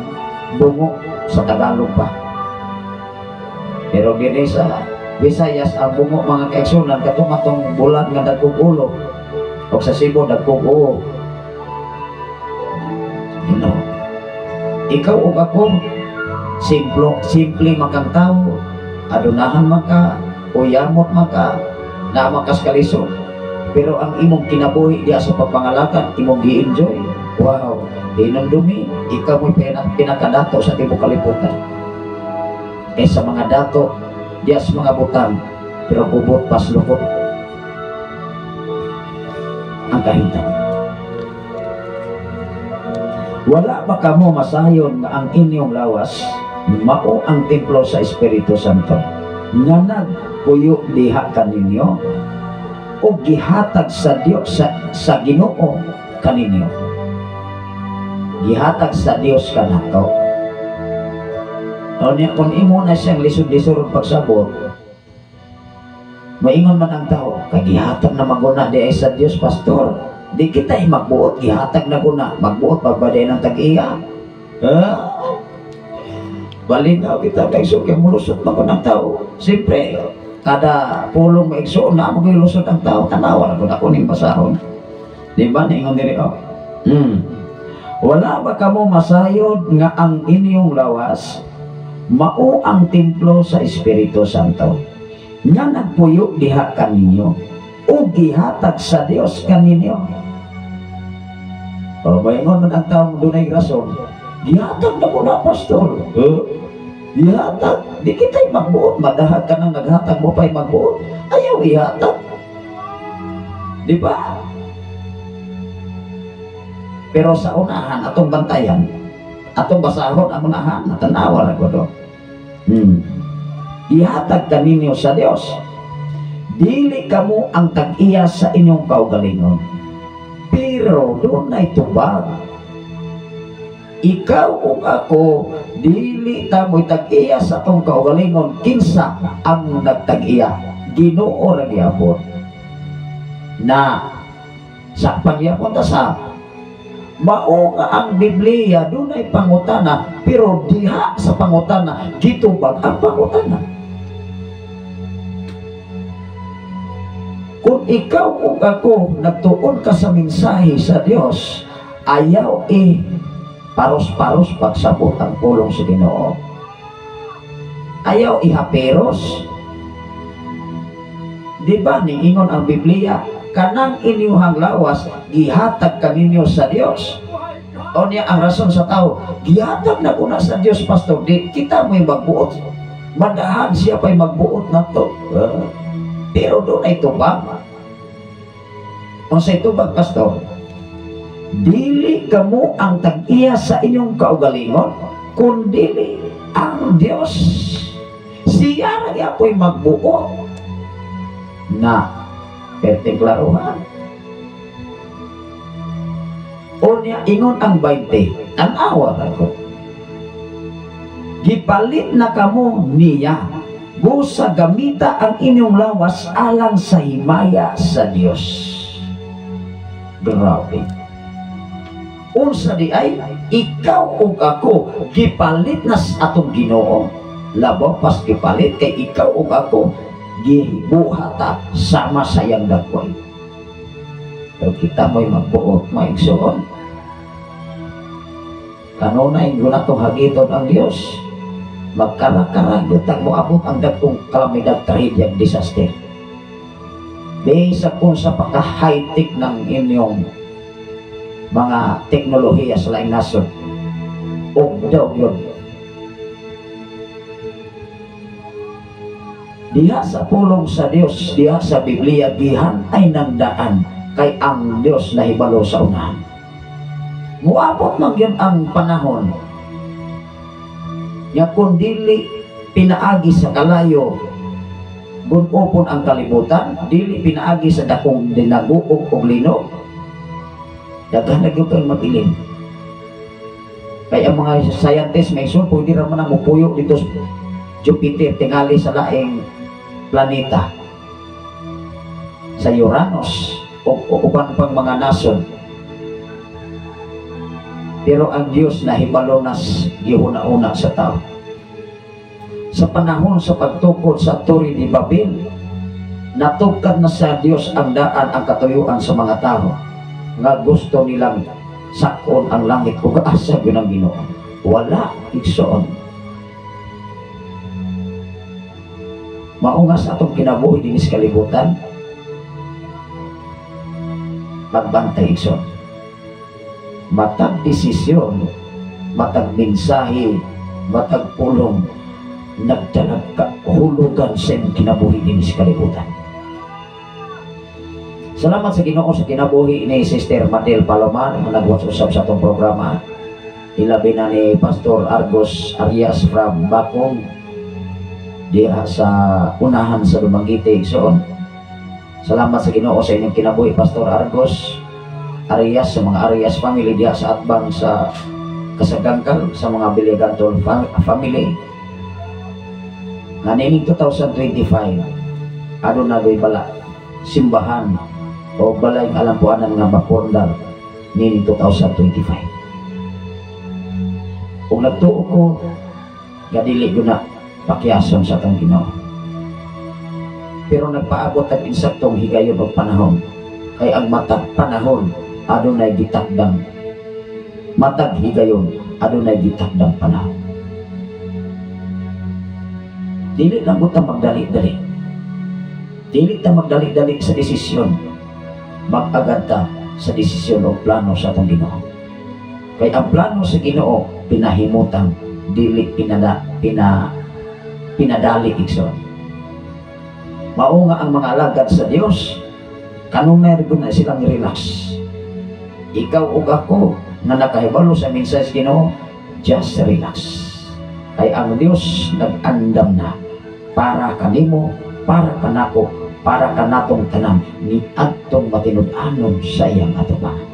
bungo sa Tagalog pa. Pero diri sa Visayas ang bungo mga kaigsunan katumatong bulan nga dagkong ulo o sa Cebu dagkong uo. You know, ikaw ug ako simple makang tao, adunahan man ka, uyamot man ka, naa man kas kalisod. Pero ang imong kinabuhi diya sa pagpangalagad, imong gi-enjoy. Wow, hinumdumi, ikaw mo'y pinakadato sa tibuok kalibutan. Kaysa mga dato, diya sa mga butang, pero kubot paslukot ang kahintang. Wala ba kamo masayon nga ang inyong lawas mao ang templo sa Espiritu Santo nga nagpuyo diha kaninyo o gihatag sa Dios sa Ginoo kaninyo? Gihatag sa Dios kanato. O niya, kung imo na siyang lisod-lisod pagsabot, maingon man ang tao, kay gihatag na maguna di ay sa Dios, pastor. Di kita ay magbuot, gihatag na guna. Magbuot, pagbaday ng tag-iya. Balinaw kita, kay so, kay mulusot man ko ng tao. Siyempre, kada pulong maigsoon na mo lusot ang tao, tanawa na ko ning basahon. Di ba, naingon diri, oh? Wala ba kamo masayod nga ang inyong lawas mao ang templo sa Espiritu Santo nga nagpuyo diha kaninyo o gihatag sa Dios kaninyo? O maingon man ang taong dunay rason, gihatag na ko na, pastor. Gihatag, di kita'y magbuot, madahag ka nang naghatag mo pa'y magbuot, ayaw ihatag. Di ba? Pero sa unahan, atong bantayan, atong basahon ang unahan, natanawa na ko do. Ihatag kaninyo sa Dios. Dili kamo ang tag-iya sa inyong kaugalingon. Pero dunay tubag. Ikaw ug ako, dili ta mo'y tag-iya sa atong kaugalingon. Kinsa ang nagtag-iya? Ginoo ra gyapon. Na sa pangyapon ta sa mao nga ang Biblia dunay pangutana, pero diha sa pangutana gitubag ang pangutana. Kung ikaw ug ako nagtuon ka sa mensahe sa Dios, ayaw paros-paros pagsabot ang pulong sa Ginoo. Ayaw ihaperos. Di ba niingon ang Biblia, kanang inyuhang lawas gihatag kaninyo sa Dios. O niya ang rason sa tao, gihatag na kuna sa Dios, pastor. Di kita mo'y magbuot. Madahan siya pa'y magbuot na to. Pero doon ay tubag. Kung sa tubag, pastor, dili kamo ang tag-iya sa inyong kaugalingon, kundili ang Dios. Siya ra gyapoy magbuot na perting klaruhan. Unya ingon ang 20, tan-awa ako. Gipalit na kamo niya, busa gamita ang inyong lawas alang sa himaya sa Dios. Grabe. Unsa di ay ikaw ug ako gipalit na sa atong Ginoo. Labaw pas gipalit kay ikaw ug ako gibuhata sama sa iyang dagway. Pero kita mo'y magbuot, maigsoon. Kanunay guna to hagiton ang Dios. Magkara-kara gutang moabot ang dagkong kalamidad, trahedya, disaster. Bisa kung sa pagka-high-tech ng inyong mga teknolohiya sa laing nasod, og daw yun. Diha sa pulong sa Dios, diha sa Biblia, gihan ay nang daan kay ang Dios nahibalo sa unahan. Muabot man yun ang panahon nga kung dili pinaagi sa kalayo gun-upon ang kalibutan, dili pinaagi sa dakong dinaguog og linog, daghan na gyud kay mabilin. Kay ang mga scientist may sul, pwede ra man ang mupuyo dito sa Jupiter, tingali sa laing planeta, sa Uranus o uban pang mga nasod. Pero ang Dios nahibalo nas gihuna-una sa tao. Sa panahon sa pagtukod sa Turi ni Babel, natugkad na sa Dios ang daan ang katuyuan sa mga tao nga gusto nilang sakon ang langit ug asa gyud ang Ginoo. Wala igsoon. Mao nga sa atong kinabuhi dinhi sa kalibutan, magbantay igsoon. Matag desisyon, matag mensahe, matag pulong, nagdalag ka hulugan sa imong kinabuhi dinhi sa kalibutan. Salamat sa Ginoo sa kinabuhi ni Sister Madel Palomar nga nagwatch usab sa atong programa. Ilabi na ni Pastor Argos Arias from Bakong diha sa unahan sa Dumaguete igsoon. Salamat sa Ginoo sa inyong kinabuhi, Pastor Argos Arias, sa mga Arias family diha sa atbang sa Kasagangkal, sa mga Bilagantol family. Nga nining 2025 aduna goy bala simbahan o balay alampuanan nga mapundar nining 2025. Kung nagtuo ko nga dili gyud na pakiason sa atong Ginoo. Pero nagpaabot ang insaktong higayon og panahon, kay ang matag panahon adunay gitakdang matag higayon adunay gitakdang panahon. Dili lang ta magdali-dali. Dili ta magdali-dali sa desisyon. Mag-agad ta sa desisyon o plano sa atong Ginoo. Kay ang plano sa Ginoo pinahimutan, dili pinadali igsoon. Mao nga ang mga alagad sa Dios kanunay ra na silang relax. Ikaw ug ako nga nakahibalo sa mensahe sa Ginoo, just relax. Kay ang Dios nag-andam na para kanimo, para kanako, para kanatong tanan ni adtong matinud-anon sa iyang atubangan.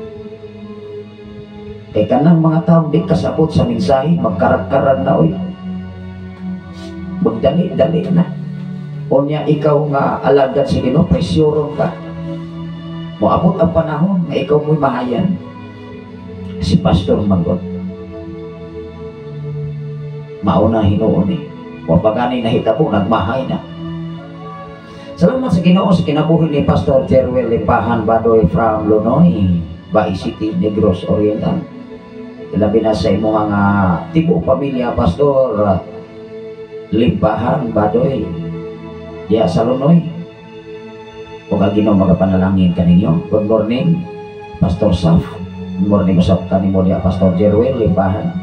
Kay kanang mga taong di kasabot sa mensahe, magkarag-karag na oy. Magdali-dali na. Unya ikaw nga alagad sa Ginoo, presyuron ka. Moabot ang panahon nga ikaw mo'y mahayan. Si Pastor Magot. Mauna hinuon eh. Wa pa gani nahitabo, nagmahay na. Salamat sa Ginoo sa kinabuhi ni Pastor Jerwel Lipahan Badoy from Lunoy, Bay City, Negros Oriental. Ilabi na sa imong nga tibuok pamilya, Pastor Limpahan Badoy diya sa Lunoy. Ug ang Ginoo magapanalangin kaninyo. Good morning, Pastor Saf. Good morning usab kanimo diya, Pastor Jerwel Limpahan.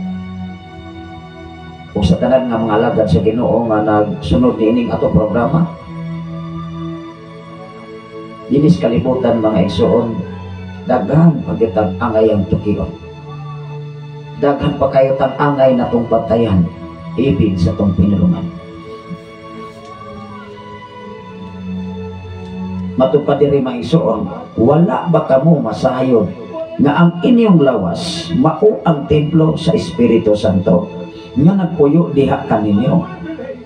Ug sa tanan nga mga alagad sa Ginoo nga nagsunod niining atong programa. Dinis kalibutan mga igsoon, daghan pagitang angay ang tukion. Daghan pa kayo tang angay na tong bantayan, ibig sa tong pinulungan. Matud pa diri, mga igsoon, wala ba kamo masayod nga ang inyong lawas mao ang templo sa Espiritu Santo nga nagpuyo diha kaninyo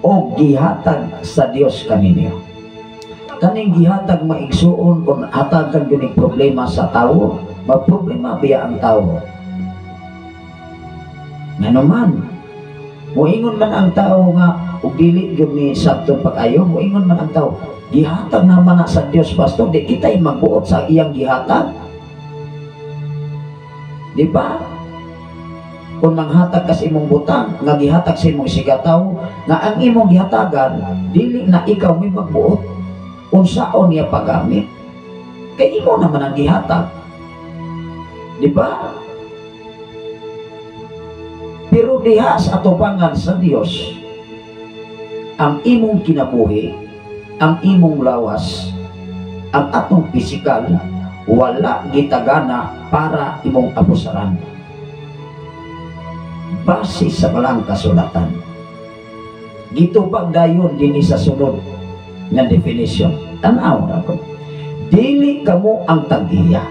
o gihatag sa Dios kaninyo? Kaning gihatag, mga igsuon, kung hatagan gyud problema sa tawo, magproblema biya ang tawo? Ngano man moingon man ang tao nga ug dili gyud ni sabton pag-ayo, moingon man ang tao, "Gihatag naman na sa Dios, pastor, di kita'y magbuot sa iyang gihatag." Di ba? Kung manghatag ka sa imong butang nga gihatag sa imong isigkatawo, nga ang imong gihatagan, dili na ikaw may magbuot unsaon niya paggamit kay imo naman ang gihatag, di ba? Pero diha sa atubangan sa Dios, ang imong kinabuhi, ang imong lawas, ang atong pisikal, wala gitagana para imong abusaran. Base sa balang kasulatan. Gitubag dayon dinhi sa sunod nga definition. Tanaw na ko. Dili kamo ang tag-iya.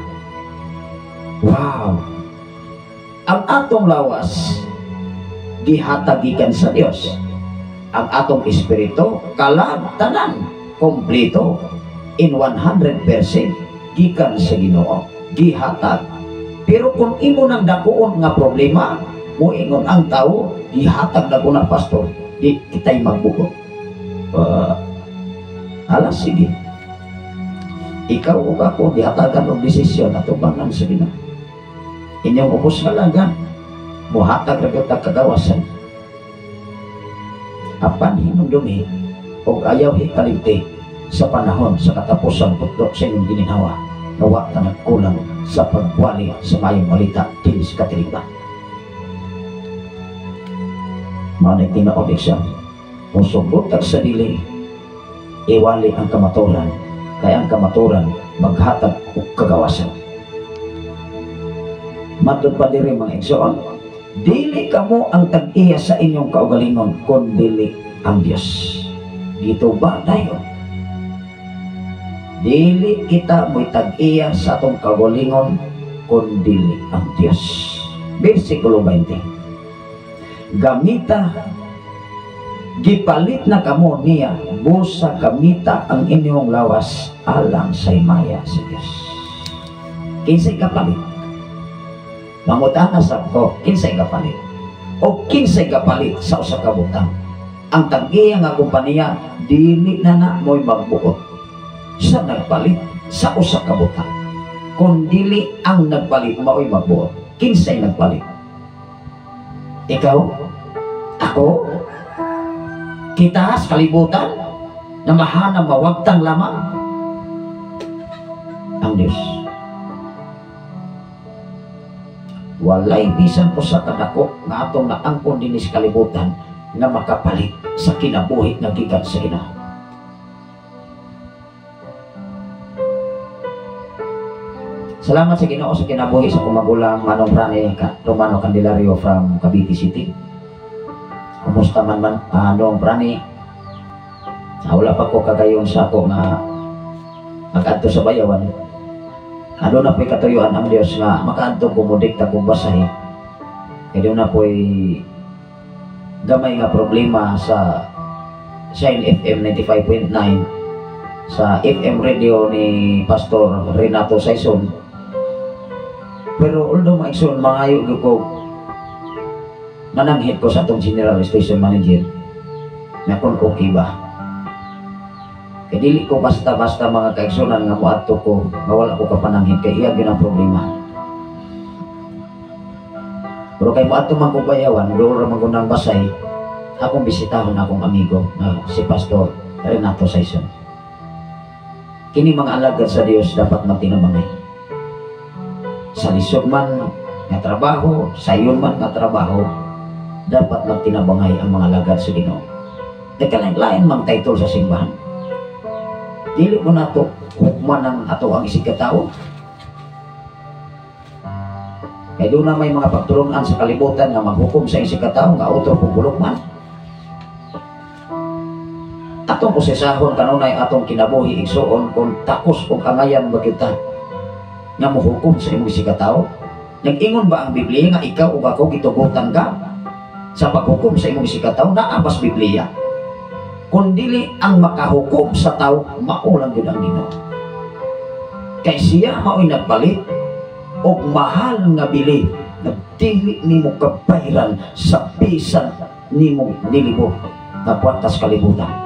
Wow! Ang atong lawas gihatag gikan sa Dios. Ang atong espiritu, kalag, tanan, kompleto in 100% gikan sa Ginoo, gihatag. Pero kung imo nang dakuon nga problema, moingon ang tao, "Gihatag na ko na, pastor, di kita'y magbuot." Ala sige, ikaw ug ako gihatagan og desisyon atubangan sa Ginoo. Inyong ubos halagan, muhatag ra gyud kagawasan. Apan hinumdumi og ayaw hikalimti sa panahon sa katapusan putlo sa inyong gininhawa nga wa ta nagkulang sa pagwali sa mayong balita dinhi sa katilingban. Mao na tinuod siya. Kung sugot sa dili, iwali ang kamaturan, kay ang kamaturan maghatag og kagawasan. Matud pa diri, mga igsoon, dili kamo ang tag-iya sa inyong kaugalingon kun dili ang Dios. Dito ba tayo? Dili kita mo'y tag-iya sa atong kaugalingon kun dili ang Dios. Versikulo 20. Gamita, gipalit na kamo niya, busa gamita ang inyong lawas alang sa himaya sa Dios. Kinsay kapalit? Mangutana sa ko, kinsay kapalit? O kinsay kapalit sa usa ka butang? Ang tag-iya nga kompanya dili na na mo'y magbuot sa nagpalit sa usa ka butang. Kung dili ang nagpalit mao'y magbuot. Kinsay nagpalit? Ikaw? Ako? Kita sa kalibutan na mahanang mawagtang lamang? Ang Diyos. Walay bisan usa ka dako nga atong naangkon dinhi sa kalibutan nga makapalit sa kinabuhi nga gikan sa Ginoo. Salamat sa Ginoo sa kinabuhi sa akong magulang, Manong Prane Romano Candelario from Cavite City. Kumusta man man, Manong Prane? Wala pa ko kagayon sa ako nga nag-adto sa Bayawan. Ano na po'y katuyuan ang Diyos nga makaadto ko mudikta kong basahi. Kaya doon na po'y gamay nga problema sa Shine FM 95.9 sa FM radio ni Pastor Renato Saison. Pero although maigsoon, mangayo gyud ko, mananghit ko sa atong General Station Manager na kung okay ba. Kay dili ko basta-basta, mga kaigsunan, nga moadto ko nga wala ko kapananghit, kay iya gyud ang problema. Pero kay moadto man ko Bayawan, doon ra man ko nang basay, akong bisitahon akong amigo na si Pastor Renato Saison. Kini mga alagad sa Dios dapat magtinabangay. Sa lisod man nga trabaho, sayon man nga trabaho, dapat magtinabangay ang mga alagad sa Ginoo. Nagkalain-lain mang title sa simbahan. Dili mo nato hukman ang ato ang isig katao. Kay doon na may mga pagtulungan sa kalibutan nga maghukom sa isig katao nga otro kung bulok man. Ato Atong usisahon kanunay atong kinabuhi, igsuon, kung takos og angayan ba kita nga mohukom sa imong isigkatawo. Nag-ingon ba ang Biblia nga ikaw ug ako gitugutan ka sa paghukom sa imong isigkatawo? Naa bas Biblia? Kung dili, ang makahukom sa tao mao lang gyud ang Ginoo. Kay siya mao'y nagpalit og mahal nga bili nga dili nimo kabayran sa bisan nimo nilibot na kwartas kalibutan.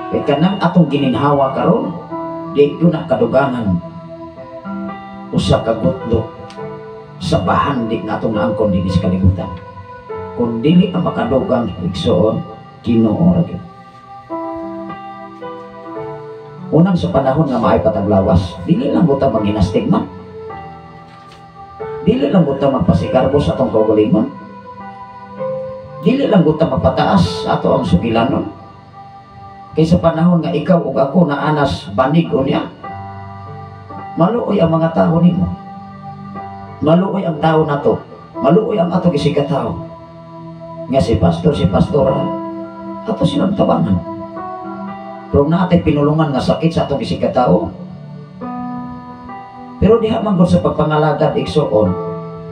Kay kanang atong gininhawa karon, di gyud na kadugangan usa ka gutlo sa bahandi nga atong naangkon dinhi sa kalibutan. Kung dili ang makadugang, igsoon, Ginoo ra gyud. Unang sa panahon nga maay pataglawas, dili lang buta manginastigma. Dili lang buta magpasigarbo sa atong kaugalingon. Dili lang buta magpataas ato ang sugilanon. Kay sa panahon nga ikaw ug ako naanas banig unya, maluoy ang mga tao nimo. Maluoy ang tao nato. Maluoy ang atong isigkatawo. Nga si pastor, si pastora, ato silang tabangan. Pero naatay pinulungan nga sakit sa atong isigkatawo. Pero diha man gud sa pagpangalagad, igsuon,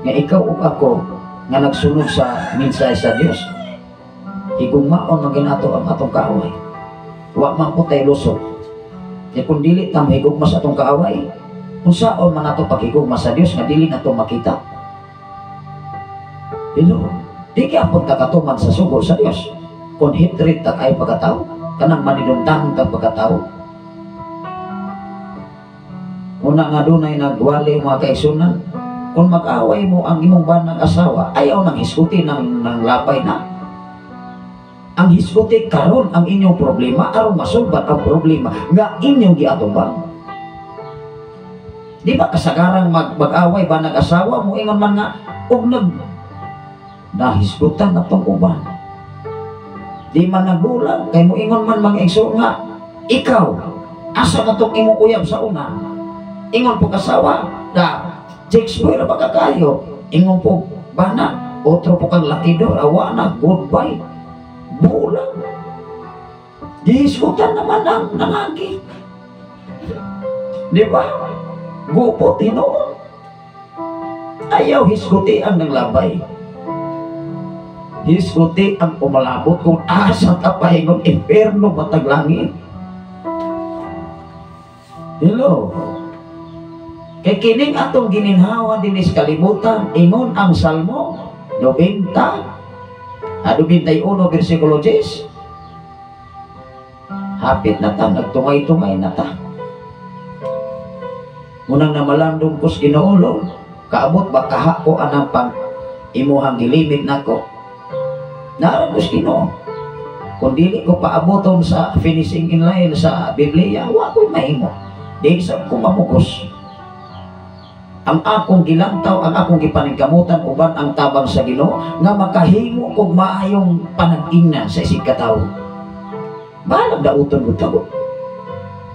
nga ikaw ug ako nga nagsunod sa mensahe sa Dios, higugmaon man ginato ang atong kaaway. Wa man po tay lusot. Kaya kung dili ta mahigugma sa atong kaaway, unsaon man ato paghigugma sa Dios nga dili nato makita? Hello? Di gyapon ta katuman sa sugo sa Dios kung hatred ta kay pagkatao, kanang manidumtanong tag pagkatao. Una nga dunay nagwali, mga kaigsunan, kung mag-away mo ang imong banang asawa, ayaw nang hisguti ng lapay na. Ang hisguti karon ang inyong problema aron masulbad ang problema nga inyong giatubang. Di ba kasagarang mag-away ba nag-asawa mo, ingon man nga og nag nahisgutan na tong uban. Di man nagulang kay mo ingon man, mga igsoon, nga ikaw, asa na tong imong uyab sa una? Ingon po kasawa na chicks boy ra ba ka kayo? Ingon po bana, otro po kang latidor, awa na, goodbye. Bulang. Gihisgutan naman ang nangagi. Di ba? Gupot hinuon. Ayaw hisguti ang nanglabay. Hisguti ang umalabot kung asa ta pahingon, imperno matag langit. Hello. Kay kining atong gininhawa dinhi sa kalibutan, ingon ang Salmo 90, 91 versikulo 10. Hapit na ta, nagtungay-tungay na ta. Munang namalandong kus Ginoo, Lord, kaabot ba kaha ko anang pang imuhang gilimit nako? Naara kus Ginoo. Kung dili ko paaboton sa finishing in line sa Biblia, wa ko'y mahimo. Di sa ko mamugos. Ang akong gilantaw, ang akong gipaningkamutan uban ang tabang sa Ginoo nga makahimo kog maayong panag-ingna sa isig katawo. Bahalag dauton gud ko.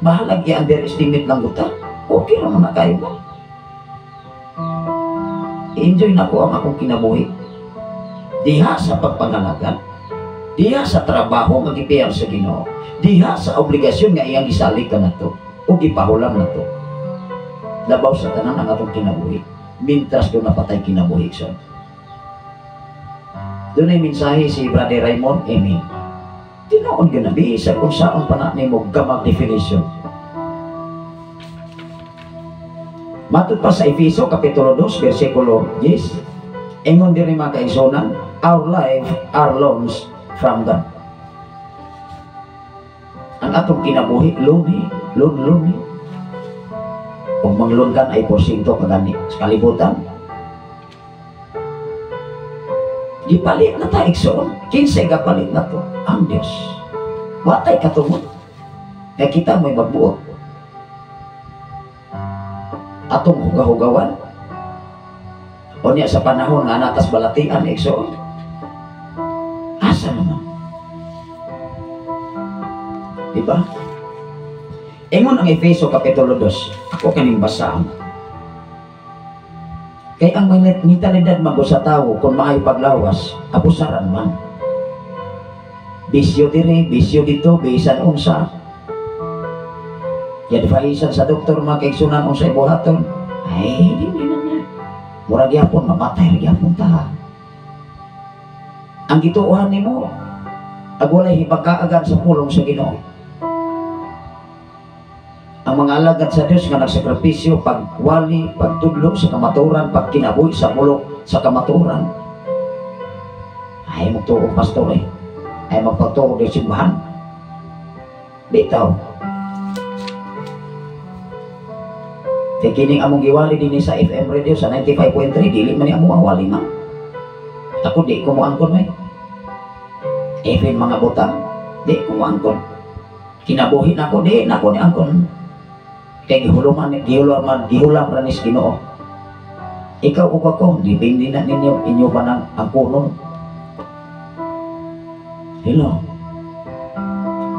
Bahalag i-underestimate lang gud ta. Okay ra man na kayo ba? I-enjoy na ko ang akong kinabuhi. Diha sa pagpangalagan, diha sa trabaho nga gipiyar sa Ginoo, diha sa obligasyon nga iyang gisalig ka nato o gipahulam nato. Labaw sa tanan ang atong kinabuhi. Mintras doon napatay kinabuhi siya. Doon ay mensahe si Brother Raymond Emin. Tinuod ka na, bisa kung saan pa na nimo gamag definition. Matod pa sa Efeso, Kapitulo 2, versikulo 10, ingon diri, mga kaigsunan, our life are loans from God. Ang atong kinabuhi, luni, loan, luni. Kung manglon kan ay porsyento kagani sa kalibutan. Gipalit na ta, igsoon. Kinsay gapalit na to? Ang Diyos. Watay katungod. Kaya kita may magbuot. Atong hugahugawan. O niya sa panahon nga natas balatian, igsoon. Asa naman? Diba? Ingon ang Efeso Kapitulo 2, ako kaning basahon. Kay ang mentalidad mago sa tao kung maayo paglawas, abusaran man. Bisyo diri, bisyo dito, bisan unsa. Giadvisean sa doktor mga kaigsunan unsay buhaton. Ay, di na na. Mura gyapon mamatay ra gyapon ta. Ang gituohan nimo ag walay hibakaagan sa pulong sa Ginoo. Ang mga alagad sa Dios nga nagsakripisyo pagwali, pagtudlo sa kamatuoran, pagkinabuhi sa mulok sa kamatuoran. Ay magtuo pastor eh. Ay magpatuo di simbahan. Bitaw. Kay kining among giwali dinhi sa FM radio sa 95.3, dili man ni amo ang wali man. Ako di ko moangkon eh. Even mga butang, di ko moangkon. Kinabuhi nako, di nako ni angkon. Kay gihuluman, gihulam ra ni Ginoo. Ikaw ug ako, dipindi na ninyo inyo pa nang angkonon. Hello.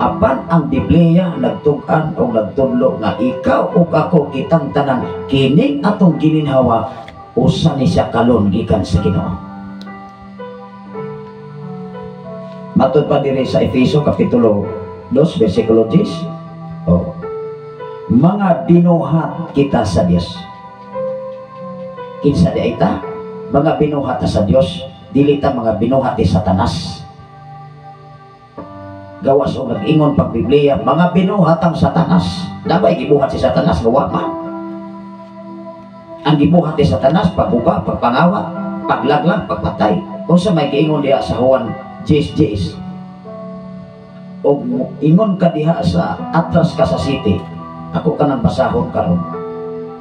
Apan ang Biblia nagtug-an o nagtudlo nga ikaw ug ako kitang tanan kining atong gininhawa usa ni siya kalon gikan sa Ginoo. Matud pa diri sa Efeso kapitulo 2 bersikulo 10. Oh. Mga binuhat kita sa Dios. Kinsa di ay ta? Mga binuhat ta sa Dios, dili ta mga binuhat ni Satanas. Gawas o nag-ingon pag Biblia, mga binuhat ang Satanas. Dabay gibuhat si Satanas, gawa man. Ang gibuhat ni Satanas, pagguba, pagpangawat, paglaglag, pagpatay. Unsa may giingon diha sa Juan 10:10. O ingon ka diha sa atras ka sa city, ako ka nang basahon karon.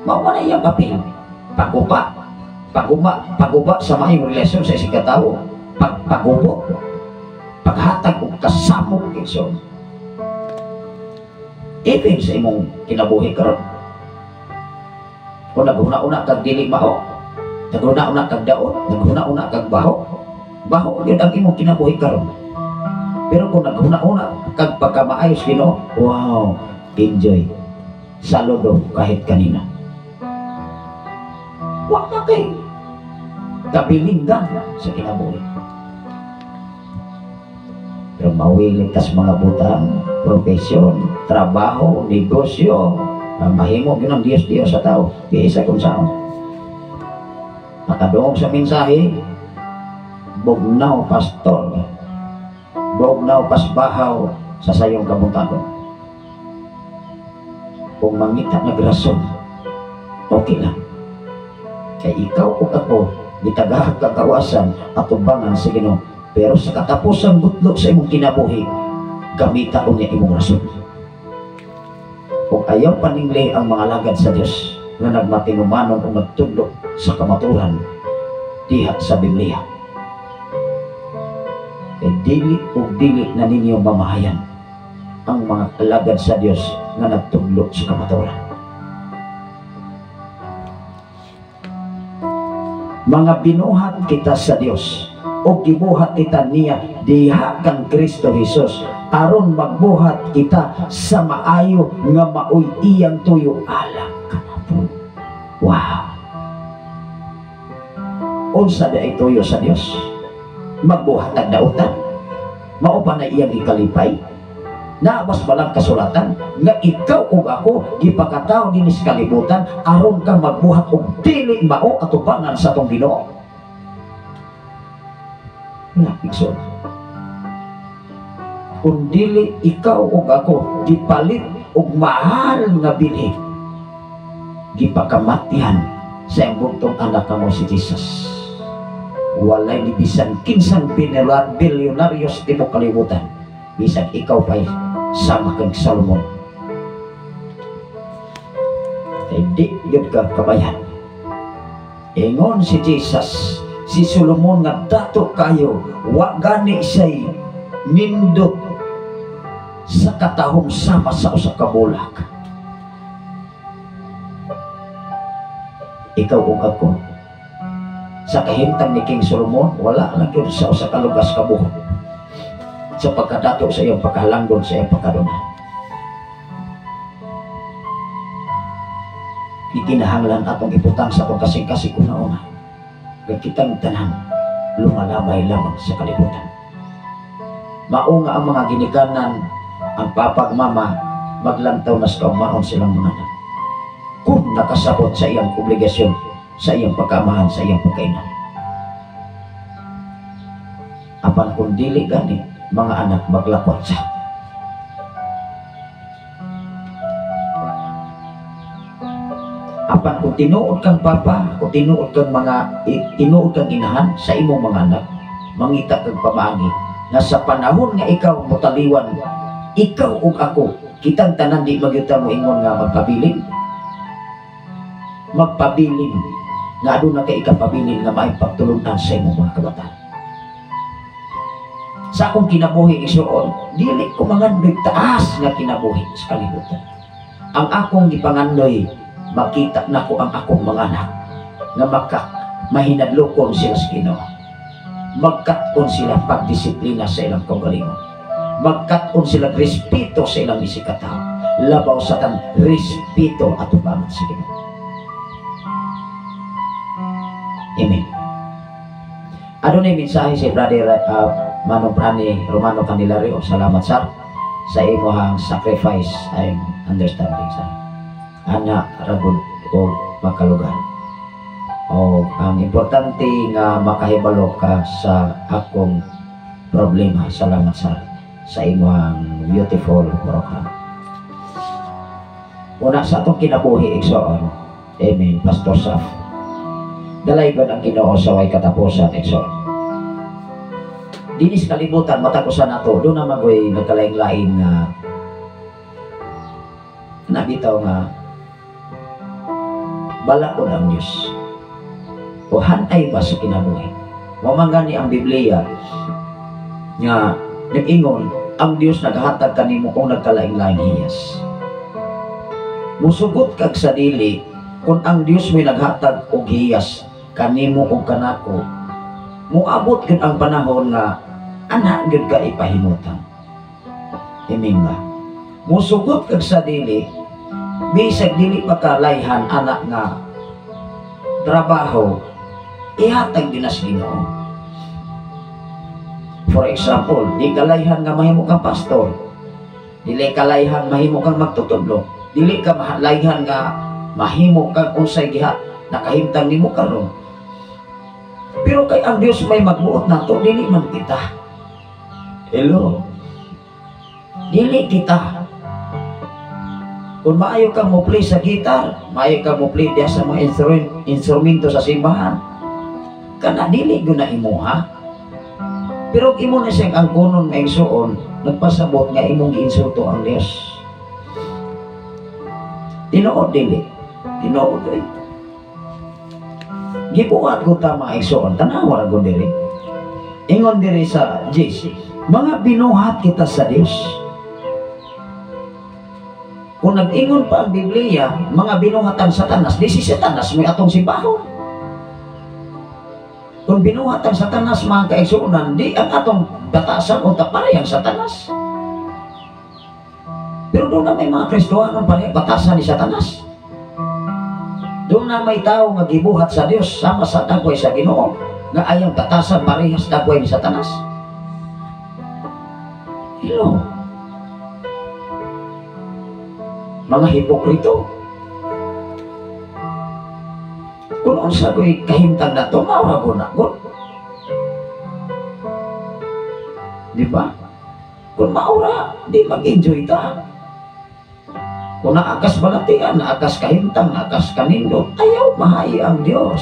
Mao man iyang papel. Pagguba, pagguba, pagguba sa maayong relasyon sa isang katawo, pagpagubo, paghatag og kasamok igsoon. Even sa imong kinabuhi karon. Kung naghuna-una kag dili mao, naghuna-una kag daot, naghuna-una kag baho, baho gyud ang imong kinabuhi karon. Pero kung naghuna-una kag pagkamaayos Ginoo, wow, enjoy. Saludo kahit kanina. Wa na kay kabilinggan sa kinabuhi. Pero mawilit tas mga butang, profesyon, trabaho, negosyo, mahimo gyud ang Dios-Dios sa tao, biisa kung saan. Makadungog sa mensahe, bugnaw pastor, bugnaw pasbahaw sa sayong kabuntagon. Kung mangita nagrason, okay lang. Kay ikaw ug ako, gitagahag kagawasan at tubangan sa Ginoo. Pero sa katapusan butlok sa imong kinabuhi, gamita unya imong rason. Kung ayaw paningli ang mga alagad sa Dios nga nagmatinumanon o nagtudlo sa kamaturan diha sa Biblia, kay dili ug dili na ninyo mamahayan ang mga alagad sa Dios nga nagtudlo sa kamaturan. Mga binuhat kita sa Dios o gibuhat kita niya diha kang Kristo Jesus aron magbuhat kita sa maayo nga maoy iyang tuyo alang kanato. Wow. Unsa di ay tuyo sa Dios? Magbuhat tag dautan, mao pa na iyang ikalipay? Naabas balang kasulatan nga ikaw ug ako gipakatawo dinhi sa kalibutan aron ka magbuhat og dili mao atubangan sa atong Ginoo. Wala, igsoon. Kung dili ikaw ug ako gipalit og mahal nga bilhi, gipakamatyan sa iyang buntong anak mo si Jesus. Walay ni bisan kinsang bilyonaryo sa tibuok kalibutan, bisan ikaw pa'y sama kang Salomon. Kay di yun ka kabayan. Ingon si Jesus, si Solomon nga dato kayo, wa gani siya'y nindot sa katahom sama sa usa ka bulak. Ikaw ug ako, sa kahimtang ni King Solomon, wala lang yun sa usa ka lugas ka buhok sa pagkadato sa iyong pagkalanggon sa iyong pagkaduna. Ikinahanglan atong ibutang sa atong kasing-kasing una-una. Kay kitang tanan lumalabay lamang sa kalibutan. Mao nga ang mga ginikanan, ang papag mama, maglantaw nas kaugmaon silang mga anak. Kung nakasabot sa iyang obligasyon, sa iyang pagkamahan, sa iyang pagkainan. Apan kung dili gani, mga anak maglakwat sa. Apan kung tinuod kang papa, kung tinuod kang mga tinuod kang inahan sa imong mga anak, mangita kag pamaagi nga sa panahon nga ikaw motaliwan, ikaw ug ako, kitang tanan di magyuta mo ingon nga magpabilin. Magpabilin nga aduna kay ikapabilin nga maayong pagtulunan sa imong mga kabataan. Sa akong kinabuhi igsuon, dili ko mangandoy taas nga kinabuhi sa kalibutan. Ang akong gipangandoy, makita nako ang akong mga anak nga maka mahinadlokon sila sa Ginoo. Magkat-on sila pagdisiplina sa ilang kaugalingon. Magkat-on sila respeto sa ilang isikataw. Labaw sa tan respeto atubangan sa Ginoo. Amen. Adunay mensahe si Brother Manong Prani Romano Candelario. Salamat sir sa imong sacrifice and understanding sir. Ana ragod o makalugar. O ang importante nga makahibalo ka sa akong problema. Salamat sir sa imong beautiful program. Una sa atong kinabuhi igsoon. Amen. Pastor Saf. Dalaygon ang Ginoo sa way katapusan igsoon. Dinis kalibutan matag usa nato do na magoy nagkalain-lain nga nabitaw nga balaod ang Diyos. O hanay ba sa kinabuhi? Mao man gani ang Biblia nga nag-ingon ang Diyos naghatag kanimo og nagkalain-laing hiyas. Musugot kag sa dili kung ang Diyos may naghatag og hiyas kanimo og kanako, moabot gyud ang panahon nga ana gyud ka ipahimutan. Amen ba? Musugot kag sa dili bisag dili pa ka layhan anak nga trabaho, ihatag din na sa Ginoo. For example, di kalayhan nga mahimo kang pastor, dili kalayhan mahimo kang magtutudlo, dili ka layhan nga mahimo kang unsay giha nakahimtang nimo karon. Pero kay ang Dios may magbuot nato, dili man kita. Hello. Dili kita. Kung maayo kang mo play sa gitar, maayo kang mo play diya sa mga instrumento sa simbahan, kana dili gyud na imuha. Pero imo na siyang angkonon nga igsuon, nagpasabot nga imong giinsulto ang Dios. Tinuod dili, tinuod oy. Gibuhat ko ta mga igsuon, tanawa ra gud diri. Ingon diri sa Jesus, mga binuhat kita sa Dios. Kung nag-ingon pa ang Biblia, mga binuhatan Satanas, di si Satanas may atong simbahon. Kung binuhatan Satanas mga kaigsuonan, di ang atong batasan o taparehang Satanas. Pero doon na may mga Kristohanon pareha batasan ni Satanas. Doon na may tao nga gibuhat sa Dios sama sa dagway sa Ginoo, nga ayang batasan parehas dagway ni Satanas. Hello. Mga hipokrito. Kung unsa ko'y kahimtang na to, maura ko na ko. Di ba? Kung maura, di mag-enjoy ta. Kung naakas balatian, naakas kahimtang, naakas kanindot, ayaw mahay ang Dios.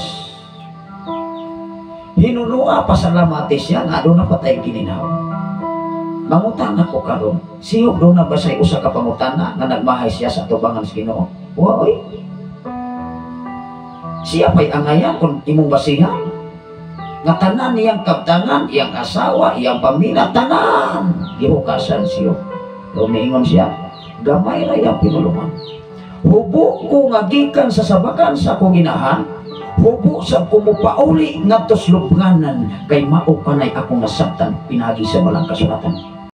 Hinunua pasalamati siya nga doon na patay kininaw. Mangutana ko karon, siyog doon na ba sa'y usa ka pangutana nga nagmahay siya sa tubangan sa Ginoo? Wa oy. Siya pa'y angayan kung imong basihan. Nga tanan niyang kabtangan, iyang asawa, iyang pamilya, tanan gihukasan siyo. Lumiingon siya, gamay ra iyang pinulungan. Hubo ko nga gikan sa sabakan sa akong inahan, hubo sa kumupauli ngadto sa lubnganan, kay mao kanay akong nasabtan pinagi sa balang kasulatan.